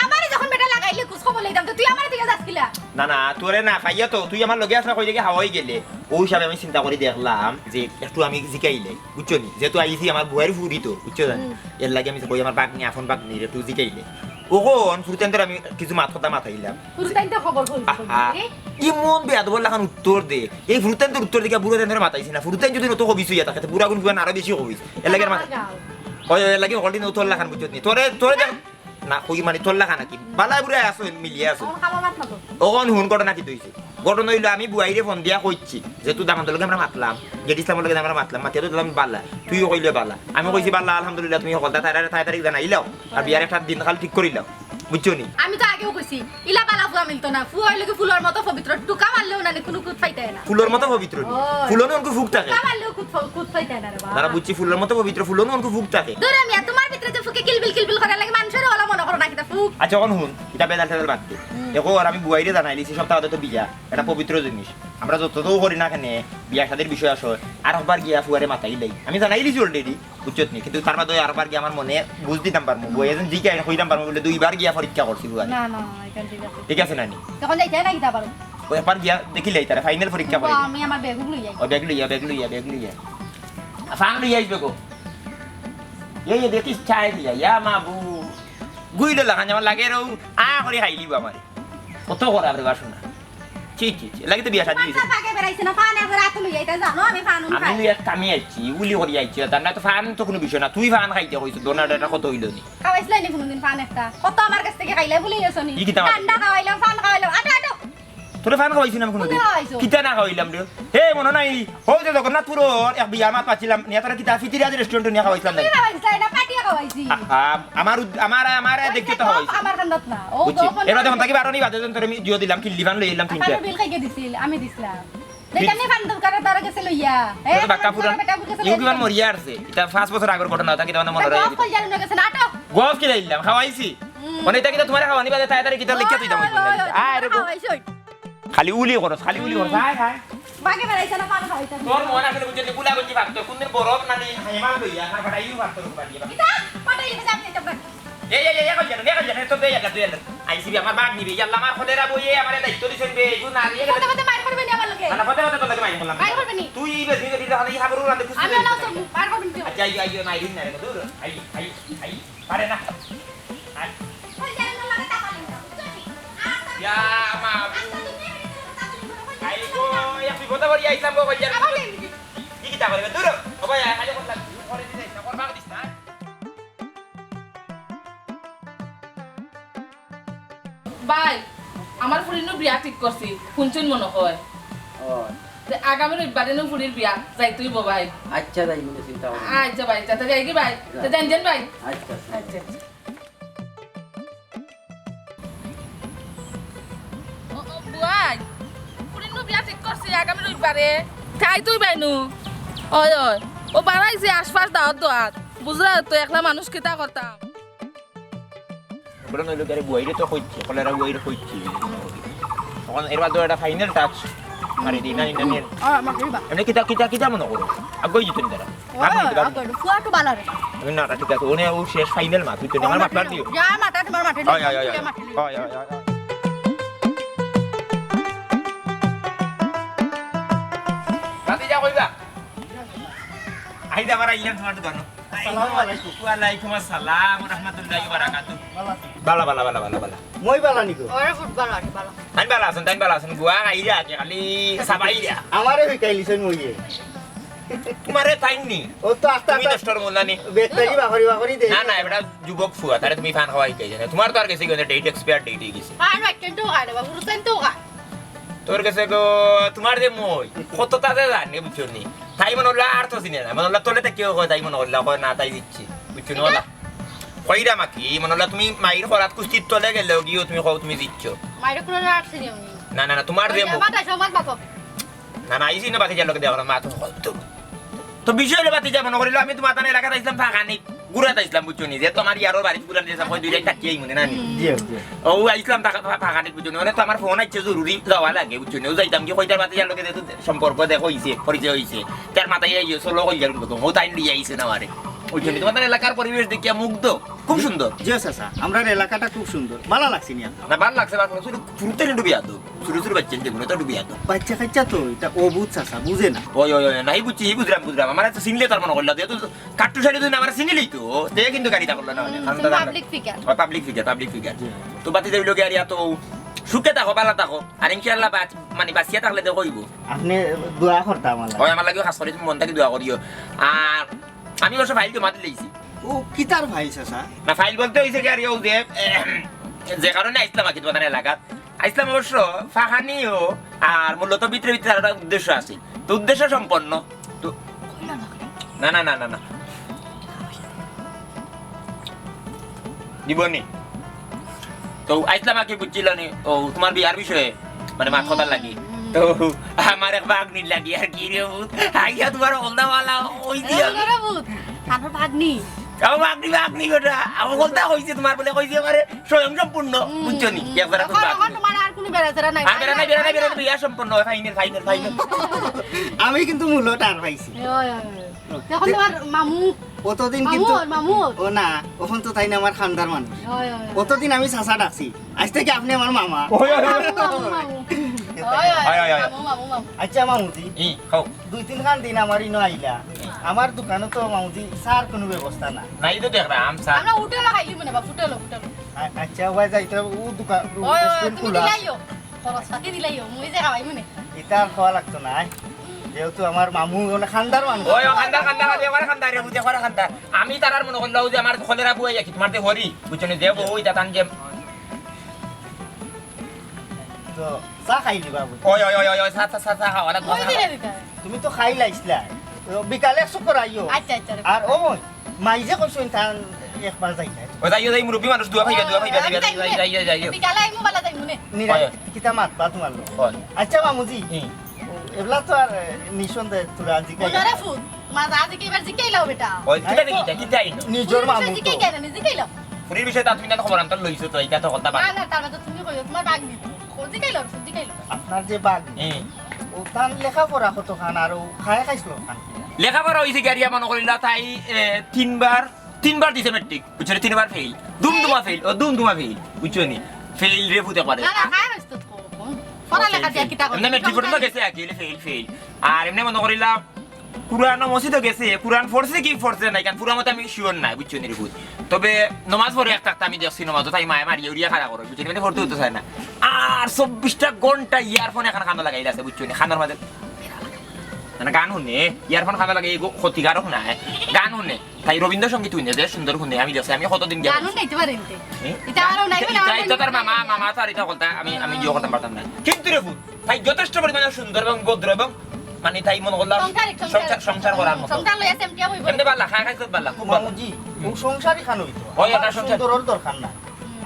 আমারে যখন বেটা লাগাইলে খোঁজ খবর লইতাম, তো তুই আমারে দিকে যাস কিলা? না, না, তোরে না পাইয়া তো, তুই আমার লগে আছলা কই দেখি হাওয়াই গেলে। অউ হিসাবে আমি চিন্তা করি দেখলাম যে একটু আমি জিকাইলে, বুঝছো নি? যেহেতু আইছি আমার বুয়াইর ফুরি তো, বুঝছো জানি? হুম। এর লাগি আমি কই আমার ভাগ্নি, আপন ভাগ্নিরে একটু জিকাইলে। অখন ফুরুতাইন্তর আমি কিছু মাত কথা মাতাইলাম। ফুরুতাইন্তর খবর কই? আহা। এমন বেয়াদবর লাখান উত্তর দে। এই ফুরুতাইন্তর উত্তর দিকে বুড়াতাইন্তর মাতাইছি না। ফুরুতাইন যদি নত কবিস অইয়া থাকে, তে বুড়াগুন ফুয়ান আরো বেশি কবিস। এর লাগি আর মাত-, আমার গাঁও। ওই, ওই, এর লাগি হকলদিন তোর লাখান বুঝছত নি। তোরে, তোরে দেখ-, না, কই মানে তোর লাখান নাকি? বালা বুড়া আছো, মিলিয়া আছো। আমার খাবার মাত না তো। অখন হুন ঘটনা কিতা অইছে? ঘটনা অইলো আমি বুয়াইরে ফোন দিয়া কইছি যে তুই দামান্দর লগে আমরা মাতলাম, গেট ইসলামর লগে আমরা মাতলাম, মাতিয়া তো দিলাম বালা, তুইও কইলে বালা। আমি কইছি বালা, আলহামদুলিল্লাহ, তুমি হকলতা তাই তাই তারিখ জানাইলাও। আর বিয়ার একটা দিন খাল ঠিক করিলাও, বুঝছো নি? আমি তো আগেও কইছি, ইলা বালা ফুয়া মিলতো না। ফুয়া অইলো কি ফুলর মতো পবিত্র, টুকা মারলেও না নি, কুনু খুত পাইতায় না। ফুলর মতো পবিত্র নি? ওই। ফুলো নে অনকু ফুক থাকে। টুকা মারলেও খুত ফ-, খুত পাইতায় না রে বাবা। দাঁড়া বুঝছি, ফুলর মতো পবিত্র, ফুলো নে অনকু ফুক থাকে। ধরো মিয়া, তোমার ভিতরে যে ফুকে কিলবিল কিলবিল করে লাগে, মানুষের ওলা মনে করো না কিতা ফুক? আচ্ছা, অখন হুন, ইটা বেদাল টেদাল বাদ দে। হুম। এখন আমি বুয়াইরে জানাইলিছি, সপ্তাহ বাদে তো বিয়া, এটা পবিত্র জিনিস। আমরা যত তো করি না কেনে, বিয়া শাদির বিষয় আসে, আর একবার গিয়া ফুয়ারে মাতাইলাই। আমি জানাইলিছি already। বুঝছত নি? কিন্তু তার বাদে আরবার গিয়া আমার মনে বুঝ দিতাম পারমু। বই এজন জিকে আইন কইতাম পারমু বলে দুইবার গিয়া পরীক্ষা করছি বুয়া। না, না, না, এটা ঠিক আছে। ঠিক আছে না নি? তখন যাইতে না কিতা পারো? ওই একবার গিয়া দেখিলাই তারা ফাইনাল পরীক্ষা করে। আমি আমার ব্যাগ লই যাই। ওই ব্যাগ লইয়া, ব্যাগ লইয়া, ব্যাগ লইয়া। ফান লইয়া আইস বেগো। এই, এই দেখিস চাই দিয়া, ইয়া মাবু। গুইলে লাখান যেমন লাগে রৌ, আ করে খাইলিব আমারে। কত করা রে বাসনা। ছি, ছি, ছি, লাগি তো বিয়া শাদী অইছে। পাগলা পাগে বেড়াইছে না, ফান একবার আতো লইয়া, এটা জানো, আমি ফান উন আমি খাই। এক কামে আইছি, উলি করি আইছি, তার না তো ফান তো কুনু বিষয় না, তুই ফান খাইতে কইছ, দোনা এটা কত অইলো নি? খাওয়াইছিলাই নি কুনুদিন ফান একটা? কত আমার কাছ থাকি খাইলে ভুলি গেছো নি? ই কিতা মাত? ঠান্ডা খাওয়াইলাম, ফান খাওয়াইলাম, আটো, আটো। তোরে ফান খাওয়াইছি না আমি কুনুদিন? কোথায় খাওয়াইছো? কিতা না খাওয়াইলাম রে? হে, মনো নাই? হউ যে জগন্নাথপুরর এক বিয়া মাত পাচ্ছিলাম, নিয়া তোরা কিতা ফিতিরাজ রেস্টুরেন্টে নিয়া খাওয়াইছিলাম না? তুমি খাওয়াইছো, না পাটিয়া খাওয়াইছি। আহা, আমার উদ-, আমার, আমারে দেখতে তো খাওয়াইছি। আমার কান্দাত না। ও বুঝছি। দোকান এবার যখন থাকি বারো নি বাদে যখন তোরে আমি জিও দিলাম, কিল্লি ফান লই আইলাম তিনটা। ফানের বিল খাইকে দিছিল, আমি দিছিলাম। যেখানে ফান দরকার তার গেছে লইয়া। এ, তো বাক্কা ফান পুরান। দরকার বেটা গেছে ইউ লইয়া। কিমান মরিয়া আছে? ইটা পাঁচ বছর আগর ঘটনা, ওটা কিতা মানে মনে তো রয়ে গফ গেছে? কইলা না গেছে নাটক। গফ কিতা দিলাম, খাওয়াইছি। হুম। মানে ইটা কিতা তোমার খাওয়ানি বাদে তাড়াতাড়ি কিতা লেখিয়া তুই দাম ওই, ওই, ওই, ওই, আয় রে গো। খাওয়াইছো। খালি উলি করস, খালি উলি করস। হায়, হায়। বাগে বেড়াইছে না, পারো খাওয়াইতাম। তোর মন আসলে বুঝলি, গুলা গুলি ভাগতো। কোন দিন বরফ না নি, হেমাল লইয়া, না ফাটাইও ভাগতো রূপা দিয়া। কিতা? পাঠাই দিবে, যাবি, যাবি। এই, এই, এই, এখন জানো, এখন জানো, তো বে, এখন তুই এখন। আইসি বি আমার বাঘ নিবি, ইয়াল্লা, আমার খোদেরা বইয়ে আমারে দায়িত্ব দিছেন বে, এগু না নিয়ে গেলে। পদে পদে মার করবে নি আমার লগে। না, না, পদে পদে তোর লগে মাইর করলাম। মার করবে নি? তুই এই বেশি যদি তাহলে এই হাবরু রাতে খুশি আমি হয়ে না যাবে। সব মার করবে নি? আচ্ছা, আই, আই, আই, না রে, দূর। আই, আই, আই, পারে না। আই। ওই জানো না লাগে তাকালি না, বুঝলি? ইয়া, মা, আই গো, এক বিপদে পড়ি আইতাম গো, কইয়ার। আবার কি? কি কিতা করবে? দূর। ও ভাই, আই, আই, করলাম। করে দিতে, না, করবা দিস না। ভাই, আমার ফুরিনু বিয়া ঠিক করছি, হুনছইন মনে হয়। ও। তে আগামী রবিবারে নু ফুরির বিয়া, যাইতে অইবো ভাই। আচ্ছা, যাই মনে চিন্তা ভাবনা। আচ্ছা ভাই, আচ্ছা, তে যাই কি ভাই? যা। তে যাইন, যাইন ভাই। আচ্ছা, আচ্ছা। আচ্ছা, আচ্ছা। ও, ও, বুয়াই, ফুরিনু বিয়া ঠিক করছি আগামী রবিবারে। তাই তুই বাইনু? ওই, ওই। ও বাড়াইছে আশপাশ দাওয়াত দাওয়াত। বুঝলা তো, একলা মানুষ কিতা করতাম? বড় নইলো, আরে বুয়াইরে তো কইছি, কলেরা বুয়াইরে কইছি। তখন এর বাদে একটা final touch মারি দিই না, ইন্টারনেট। আ, মাটি বা। এমনি কিতা, কিতা, কিতা মনে করো? আগই জিতুন তারা। ও, আগই জিতুন। আগই, ফুয়া তো বালা রে। আমি না, ঠিক আছে, ওনে ও শেষ final মাত, তুই তো আমার মাত মার দিও। যা, মাথা তোমার মাথা। হয়, হয়, হয়, হয়। হয়, হয়, হয়, হয়। বাতি যা কইবা? আইজ আবার আইলাম তোমার দোকানো। আসসালামু আলাইকুম। ওয়ালাইকুম আসসালাম ওয়া রাহমাতুল্লাহি ওয়া বারাকাতুহু। ভালা আছেন? ভালা, ভালা, ভালা, ভালা, ভালা। মই ভালা নিকো? ওরে ফুট ভালা, আরে ভালা। তাইন ভালা আছেন, তাইন ভালা আছেন। গুয়া আইরা আজকে খালি সাবাইরা। আমারে হিকাইলিছইন মইয়ে। তোমারে তাইন নি? ও তো আস্তে তুমি আস্তে নষ্টর মূল না নি? বেটারি বাকরি বাকরি দে। না, না, এটা যুবক ফুয়া, তারে তুমি ফান খাওয়াই কে জানে। তোমার তো আর গেছে গিয়া date expire date অই গেছে। আর রাখেন তো গাড়ি বাবু, রুতেন তো গা। তোর গেছে গো, তোমার যে মই, কত তাজা জানে, বুঝছো নি? তাই মনে হলো আর তো চিনে না, মনে হলো তোলে তো কেউ কয়, তাই মনে হলো কয় না, তাই দিচ্ছি, বুঝছো নি? ওলা কইরা মাকি, মনে হলো তুমি মাইর করাত কুস্তির তলে গেলেও গিয়েও তুমি কও তুমি দিচ্ছ। মাইরে কোনো আর চিনি আমি। না, না, না, তোমার যে ওই মুখ। আমার তাই সমাজ বাপক। না, না, আইছি না, বাকি যা লোকে দেওয়া মা তো কত। তো বিষয় হলো বাতি যা মনে করিল, আমি তোমার তানে এলাকাত আইছিলাম, ফাঁকা নেই। ঘুরাত আইছিলাম, বুঝছো নি? যে তোমার ইয়ারোর বাড়িত ঘুরাত আইছিলাম, কই দুইটাই থাকি আই মনে না নি? জি, জি। ও আইছিলাম, টাকা ফা-, ফাঁকা নেই, বুঝছো নি? মানে তো আমার ফোন আইছে, জরুরি যাওয়া লাগে, বুঝছো নি? ও যাইতাম কি, কইতার বাতি যার লগে যেহেতু সম্পর্ক দেখা হইছে, পরিচয় হইছে, তার মাথায় আইও, চলো কই যাবেন কত? ও তাই নিয়ে আইছে না আমারে। বুঝছো নি? তোমার এলাকার পরিবেশ দেখিয়া মুগ্ধ, খুব সুন্দর। জি, চাচা, আমরার এলাকাটা খুব সুন্দর, ভালা লাগছে নি আপনার? না, ভালা লাগছে, ভালা লাগছে। শুধু ফুরুতে ডুবিয়া তো, শুরু শুরু বাচ্চা যেগুলো তো ডুবিয়া তো। বাচ্চা কাচ্চা তো, এটা অবুঝ চাচা, বুঝে না। ওই, ওই, ওই, নাই বুঝছি, বুঝলাম, বুঝলাম। আমার তো চিনলে তার মনে করলা, যেহেতু কাট্টু শাড়ি দিন আমার চিনিলেই তো, তে কিন্তু গাড়িটা করলো না, মানে, হুম, কারণ তো তারা public figure। ও, public figure, public figure। জি। তো বাতি যাইল গিয়া আর ইয়া তো সুখে থাকো, ভালা থাকো, আর ইনশাআল্লাহ বাচ-, মানে, বাচিয়া থাকলে দেখো হইব। আপনি দোয়া করতা আমার লাগি। ওই আমার লাগিও খাস করি তুমি মন থাকি দোয়া করিও। আর আমি অবশ্য ফাইল জমা দিলাইছি। ও, কিতার ফাইল, চাচা? না, ফাইল বলতে হইছে কি আর ইয়ে যে, এম, যে কারণে আইছিলাম আর কি তোমাদের এলাকাত। আইছিলাম অবশ্য ফাঁকানিও, আর মূলত ভিতরে ভিতরে একটা উদ্দেশ্য আছে। তো উদ্দেশ্য সম্পন্ন। তো না, না, না, না, না। দিবনি। তো আইছিলাম আর কি বুঝছিল নি? ও, তোমার বিয়ার বিষয়ে, মানে, মাত কথার লাগি। হুম, হুম। তো আমার এক ভাগ্নির লাগি আর কি রে ভূত। আইয়া তোমার হকলতা ভালা ওই দিয়া। এ, ওরে ভূত। আমার ভাগ্নি। আমার ভাগ্নি, ভাগ্নি বেটা। আমার হকলতা কইছে তোমার বলে কইছে আমারে স্বয়ং সম্পূর্ণ, হুম, বুঝছো নি? হুম। এক বেটা এখন, তোমার এখন ভাগ্নি। তোমার আর কোনো বেড়া চেরা নাই। আর বেড়া নাই, বেড়া নাই, বেড়া নাই, বিয়া সম্পূর্ণ, ফাইনাল, ফাইনাল, ফাইনাল। হুম। আমি কিন্তু মূলত আর পাইছি। ওই, ওই, ওই। এখন তোমার মামু, অতদিন মামু কিন্তু ওর, মামু ওর। ও না, অখন তো তাইন আমার খান্দার মানুষ। ওই, ওই, ওই। অতদিন আমি চাচা ডাকছি, আইজ থাকি আপনি আমার মামা। ওই, ওই, ওই। মামু, মামু, মামু। ওই, ওই, ওই, ওই, ওই। মামু, মামু, মামু। আচ্ছা মামুজি, ই, কও। দুই তিনখান দিন আমার ইনো আইলা। আমার দোকানো তো মামুজি চার কোনো ব্যবস্থা না। নাই তো দেখরাম চা। আমরা হোটেলো খাইলি মনে বা, হোটেলো, হোটেলো। আ-, আচ্ছা, ওই যাইতে ও দোকান, ওই, ওই, রেস্টুরেন্ট তুমি খোলা। দিলাইও। খরচ পাতি দিলাইও, মুই যে খাওয়াই মনে। ইতা আর খাওয়া লাগতো না, আয়। যেহেতু আমার মামু মানে খান্দার মানুষ। ওই, ও খান্দার, খান্দার, খান্দার, ওরে খান্দার, রে, বুঝে, ওরে খান্দার। আমি তারার মনে করলাম যে আমার খলেরা বুয়াই আর কি, তোমার যে হরি, বুঝছো নি, যে বউ, ইটা তান যে তো চা খাইলি বাবু? ওই, ওই, ওই, ওই, ওই, চা, চা, চা, চা, খাওয়া লাগবো, ওই চা দিলে খাওয়া। দিতে। তুমি তো খাইলাইছলা। তো বিকালে এক চক্কর আইও। আচ্ছা, আচ্ছা, রে। আর ও মই, মাই যে কইছইন তান একবার যাইতাই। ও যাইও, যাই, মুরব্বি মানুষ, দোয়া পাইবা, দোয়া পাইবা, ওই, যাইবা, আমি যাইও, যাইও, যাইও, যাইও। বিকালে আইমু, বালা যাইমু নে। নিরা, ওই। কিতা মাত বা তোমার লোক? ওই। আচ্ছা মামুজি, হুম। ও, এবলা তো আর, এ, নিঃসন্দেহে তোরা জিকাই। ওনারে ফুত, মা যা জিকাইবার জিকাইলাও বেটা। ওই, কিতা দেখি, কিতা, কিতা আইনো? নিজর ফুরির বিষয়ে মামু তো। জিকাই কেন নি? জিকাইলাও। ফুরির বিষয়ে তো তুমি না খবর আনতে লইছো তো, ইটা তো কথা না, বাদ। না, তার মানে তুমি কইও, তোমার বাগনি তো। ও জিকাইলাও, ফুত জিকাইলাও। আপনার যে বাগনি, হুম। ও তার লেখাপড়া কতখান আর ও খায় খাইছিল খান? লেখাপড়া অইছে গিয়া মনো করিলা তাই, এ, তিনবার তিনবার দিছে মেট্রিক, বুঝছো নি? তিনবার ফেইল, দুমদুমা ফেইল, ও দুমদুমা ফেইল, বুঝছো নি? ফেইল রে ফুতে পারে। না, না, খায় হইছে তো। পড়ালেখা দিয়া কিতা করবে? এমনি মেট্রিক পর্যন্ত গেছে, আর কি, ফেইল, ফেইল। আর এমনি মনো করিলা, কুরআন মসজিদও গেছে, কুরআন পড়ছে কি পড়ছে নাই, কারণ পুরা মতে আমি শিওর নাই, বুঝছো নি রে ফুত? তবে নমাজ পড়ে এক থাকতে আমি দেখছি, নমাজও তাই মায়ে মারিয়া উড়িয়া খাড়া করে, বুঝছো নি? মানে পড়তে হইতে চায় না। আর চব্বিশটা ঘন্টা ইয়ারফোন এখন কানো লাগাইল আছে, বুঝছো নি? কানোর মাঝে মানে গান হুনে, ইয়ারফোন কানো লাগে, এগু ক্ষতিকারক নায়। গান হুনে, তাই রবীন্দ্রসঙ্গীত হুনে, যে সুন্দর হুনে, আমি দেখছি, আমি কতদিন গেছি। গানও গাইতে পারেন তে। হুম? ইটা আরো নাই বলে ইটা, আমার ইটা তো আর মামা, মামা তো আর ইটা করতা, আমি, আমি ইয়ে করতাম পারতাম না। কিন্তু রে ফুত, তাই যথেষ্ট পরিমাণে সুন্দর এবং ভদ্র এবং মানে তাই মনে করলাম সংসারিক, সংসার। সংসার, সংসার করার মতো। সংসার লইয়া সেমটিয়া হইব। এমনি বালা, খায় খাইছত বালা, খুব বালা। মামুজি, ও সংসারই খান হইতো। ওই, আমার এটা সংসার। সুন্দরর দরকার না।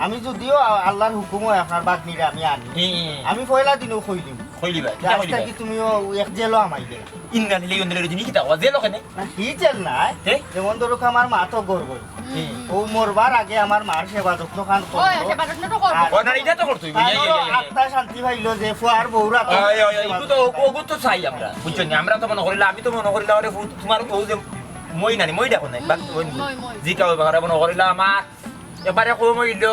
আমি যদিও আ-, আল্লাহর হুকুম হয় আপনার বাগনিরে আমি আনি, হুম, হুম, হুম। আমি পয়লা দিনও কই দিমু। কইলিবা, যে কিতা আজকে কইলিবা? কি তুমিও এক জেলও আমাইলে? ইন্না লিল্লাহি ওয়া ইন্না ইলাইহি রাজিউন, কিতা ওয়া জেলও কেনে? না, হি জেল নায়। তে? যেমন ধরুক আমার মা তো গর্ব। হুম। ও মরবার আগে আমার মার সেবা যত্ন খান করলো। ওই, সেবা যত্ন তো করবো। আর ও না, ইটা তো করতোই, ইয়া, ইয়া, ইয়া, ইয়া। আত্মা শান্তি পাইলো যে ফুয়ার বউরা তো ওই, ওই, ওই, সেবা ইগু তো, যত্ন খায়। ওগু তো চাই আমরা, বুঝছো নি? আমরা তো মনে করিলা, আমি তো মনে করিলা, ওরে ফুত, তোমার ও যে মই নানি, মই দেখো নাই, বাদ মই, মই, মই। জিকা ওই বাগারে মনে করিলা আমার এবারে কম হইল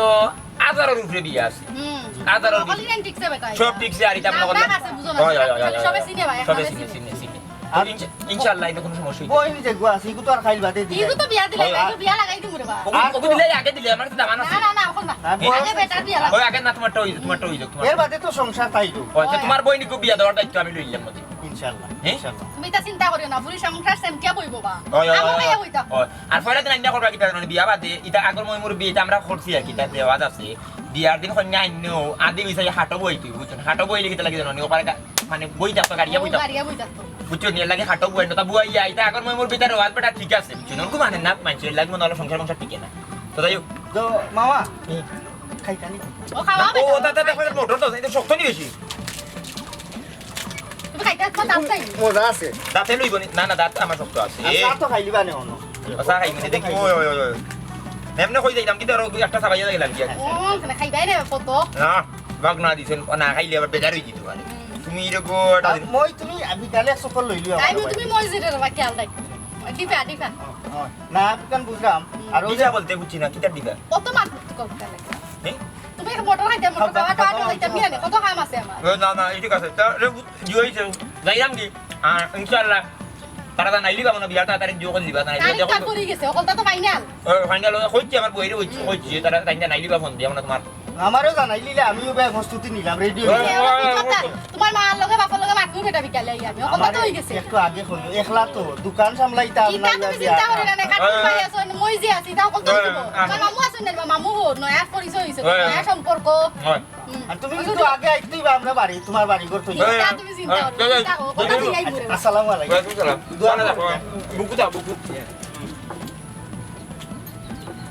হাজারর উপরে বিয়া আছে। হুম। হাজারর সকল উপরে। ইরান ঠিকছে বেটা, সব ইরান। ঠিকছে, আর ইটা মনে নাম করলাম। ডাক আছে, বুঝো না। হয়, হয়, হয়, হয়, হয়। সবে চিনে ভাই, সবে আপনারা চিনে, চিনে। চিনে, চিনে। আর ইনশা-, ইনশাআল্লাহ, এটা কোনো সমস্যা হইতো না। বইন যেগু আছে, ইগু তো আর খাইল বাদে দিলে। ইগু তো বিয়া দিলে, হয়, ইগু আর বিয়া লাগাই দিমু রে বা। ওগু, আর ওগু তো দিলে আগে দিলে, আমার তো দামান আছে। না, না, না, এখন না। না, ওই আগে বয়স বেটার বিয়া লাগবো। ওই আগে না, তোমারটা হইছে, তোমারটা হইছে, তোমার। এর বাদে তো সংসার তাইলো। ওই, আচ্ছা, হয়। তোমার বইন ইগু বিয়া দেওয়ার দায়িত্ব আমি লইলাম মতে। ইনশাআল্লাহ, হ্যাঁ? ইনশাআল্লাহ। তুমি তা চিন্তা করিও না, ফুরি সংসার সেমটিয়া বইবো বা। ওই, ওই, আমার ওই, ভাইয়া ওই। হইতা। ওই। আর পয়লা দিন আইনা করবা কিতা জানো নি? বিয়া বাদে, ইটা আগর ময়মুর বিয়ে, ইটা আমরা করছি আর কি, ইটা রেওয়াজ আছে। বিয়ার দিন কইন্যা আইনো, আদি বিচারি হাটো বইতে, বুঝছো নি? হাটো বইলে কিতা লাগে জানো নি? ওপারে গা-, মানে বই থাকতো, গাড়িয়া বই থাকতো। গাড়িয়া বই থাকতো। বুঝছো নি? এর লাগি হাটো বই আইনো, তা বইয়া, ইটা আগর ময়মুর বিয়ে রেওয়াজ বেটা ঠিক আছে, বুঝছো নি? ওরকম মানে না, মানছে, এর লাগি মনে হলো সংসার মংসার টিকে না। তো যাই হোক। তো মামা, হুম। খাইতা নি? ও খাওয়া ও, বেটা। তা, তা, তা, মোটর তো, এটা শক্ত নি বেশি। তুমি খাইতে আছো, দাঁত চাই? মজা আছে। দাঁতে লইব নি? না, না, দাঁত আমার শক্ত আছে। আর চা তো খাইলিবা নে অনো। চা খাইব নে, দেখি। ওই, ওই, ওই, ওই। এমনে কই যাইলাম, কিন্তু আরো দুই একটা চাবাইয়া যাইলাম কি আর? ও, মানে খাইবাই না কত? না, বাগ না দিছেন, ও না খাইলে আবার বেজার হয়ে যেতে পারে। হুম। তুমি এরকম একটা আর দিন মই তুমি বিকালে এক চক্কর লইলিও তাই আমার তুমি বাড়ি। মই জিরে রে, খেয়াল রাখ। দিবা, দিবা। ও, ও। না, আমি কেন বুঝলাম? হুম। আর ওই দিবা যে বলতে বুঝছি না, কিতা দিবা? কত মাত করতে লাগে? হ্যাঁ? তুমি এক মোটর খাইতে, মোটর খাওয়া, খাওয়া, খাওয়া, খাওয়া, খাইতে, খাওয়া। বিয়ানে কত কাম আছে আমার। এ, না, না, এই ঠিক আছে। তা, রে, বু-, জি হইছে। যাইলাম কি? আর ইনশাআল্লাহ, তারা জানাইলিবা মানে বিয়ার তাড়াতাড়ি জিও করে দিবা, জানাইলিবা তারিখ যখন তো পড়ে গেছে, ওখানটা তো ফাইনাল। ও, ফাইনাল হইছে, আমার বইরে হইছে, হুম। হইছে, তারা তাই জানাইলিবা ফোন দিয়া, মানে তোমার। আমারও জানাইলিলে, আমিও ভাই প্রস্তুতি নিলাম, রেডি হই ওই, গেছি। ওই, ওই, ওই, ওই। তোমার মার লগে, বাপর লগে মাতমু বেটা বিকালে আইয়া আমি, ওখানটা তো হই গেছে। একটু আগে কইও, একলা তো, দোকান সামলাইতাম ইতা না, তুমি ইয়া চিন্তা দিয়া। করে না, না, কাকি ওই, ভাই ওই। আছো, মই যে আছি, তাও কত ওই, দিব। ওই। আমার মামু আছেন না, মামু হো, নয়া পরিচয় হইছে, ওই, ওই। নয়া সম্পর্ক। ওই। হুম। আর তুমি কিন্তু আগে আইতেই বা আমরা বাড়ি, তোমার বাড়ি ঘর তো। হ্যাঁ, তুমি চিন্তা হ্যাঁ, করো, হ্যাঁ, চিন্তা করো। হ্যাঁ, কথা হ্যাঁ। দিয়ে আইবো রে। আসসালামু আলাইকুম। ওয়ালাইকুম সালাম। দোয়া না, করবেন। বুকু দাও, বুকু।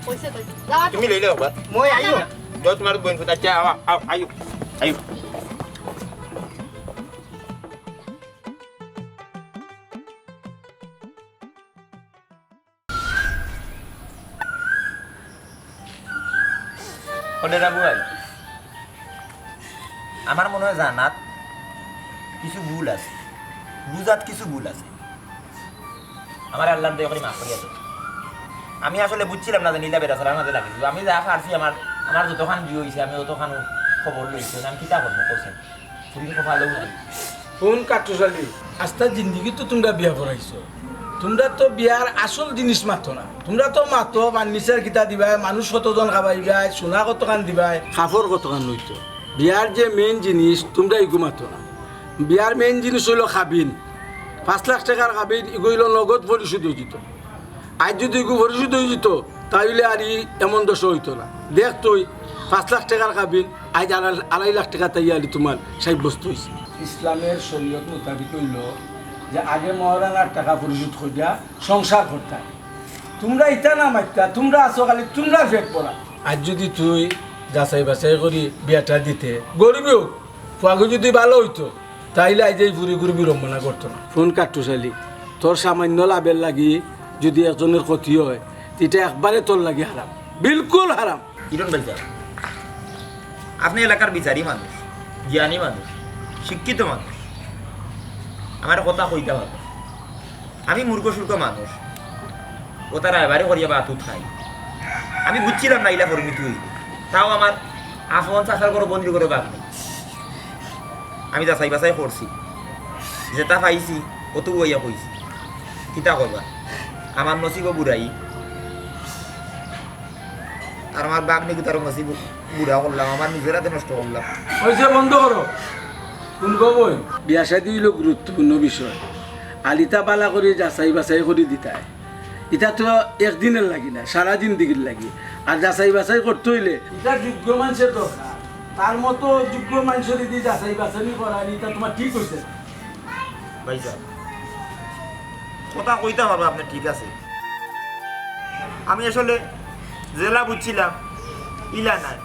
কইছে তো। যাও। তুমি লইলে বাবা। মই আইও। যাও, তোমার বোন কোথায়? আচ্ছা, আও, আও, আইও। আইও। ওরে রাবু ভাই, আমার মনে হয় জানাত কিছু ভুল আছে, বুঝাত কিছু ভুল আছে। আমার আল্লাহর দয়া করে মাফ করিয়া দেন। আমি আসলে বুঝছিলাম না যে নীলা বেটা ছাড়া মাঝে লাগে। আমি যা পারছি আমার, আমার যতখান জিও হইছে, আমি অতখান খবর লইছি। আমি কিতা করবো, কইছেন? তুমি তো ভালো বুঝি। কোন কাট্টুশালী? আস্তা জিন্দেগি তো তোমরা বিয়া পড়াইছো। তোমরা তো বিয়ার আসল জিনিস মাতো না। তোমরা তো মাতো ফার্নিচার কিতা দিবায়, মানুষ কতজন খাবাইবায়, সোনা কতখান দিবায়, কাপড় কতখান লইতো। বিয়ার যে মেইন জিনিস, তোমরা ইগু মাতো না। বিয়ার মেইন জিনিস হইল কাবিন। পাঁচ লাখ টেকার কাবিন, ইগু হইল নগদ পরিশোধ হয়ে যেত। আজ যদি ইগু পরিশোধ হয়ে যেত, তাহলে আর ই এমন দশা হইতো না। দেখ তুই, পাঁচ লাখ টেকার কাবিন, আজ আড়াই, আড়াই লাখ টেকা তাই আলি তোমার সাব্যস্ত হইছে। ইসলামের শরীয়ত মোতাবিক হইল যে আগে মহারানার টাকা পরিশোধ করিয়া সংসার করতাম। তোমরা ইতা না মাততা, তোমরা আছো খালি তোমরা পেট ভরা। আজ যদি তুই যাচাই বাছাই করি বিয়াটা দিতে, গরিব হোক, ফুয়াগু যদি ভালো হইতো, তাইলে আইজ এই ফুরিগুর বিড়ম্বনা করতো না। হুন কাট্টুশ আলী, তোর সামান্য লাভর লাগি যুদি একজনর ক্ষতি অয়, ইটা একবারে তোর লাগি হারাম, বিলকুল হারাম। কিরণ ভাইসাব, আপনে এলাকার বিচারি মানুষ, জ্ঞানী মানুষ, শিক্ষিত মানুষ, আমারে কথা কইতা পারবা। আমি মূর্খ সুর্খ মানুষ, অতা রায়বারি করিয়া বাতুত খাই। আমি বুঝছিলাম না ইলা পরিণতি অইবো। তাও আমার আফন চাচার ঘরো বন্দির ঘরো বাঘ নাই। আমি যাচাই বাছাই করছি, যেতা পাইছি অতু বইয়া কইছি। কিতা করবা, আমার নসিবও বুড়াই। আর আমার বাঘ নিকুতার নসিব বুড়া করলাম, আমার নিজর আতে নষ্ট করলাম। অইছে, বন্ধ করো। হুন গো বইন, বিয়া শাদি অইলো গুরুত্বপূর্ণ বিষয়। আলিতা বালা করি যাচাই বাছাই করি দিতায়। ইটা তো একদিনর লাগি না, সারা জিন্দেগির লাগি। আর যাচাই বাছাই করতে অইলে ইটা যোগ্য মানষর দরকার। তার মতো যোগ্য মানষরে দি যাচাই বাছাই করানি, ইটা তুমার ঠিক অইছে না। ভাইসাব, কথা কইতা পারবা আপনে, ঠিক আছে। আমি আসলে যেলা বুঝছিলাম, ইলা নায়।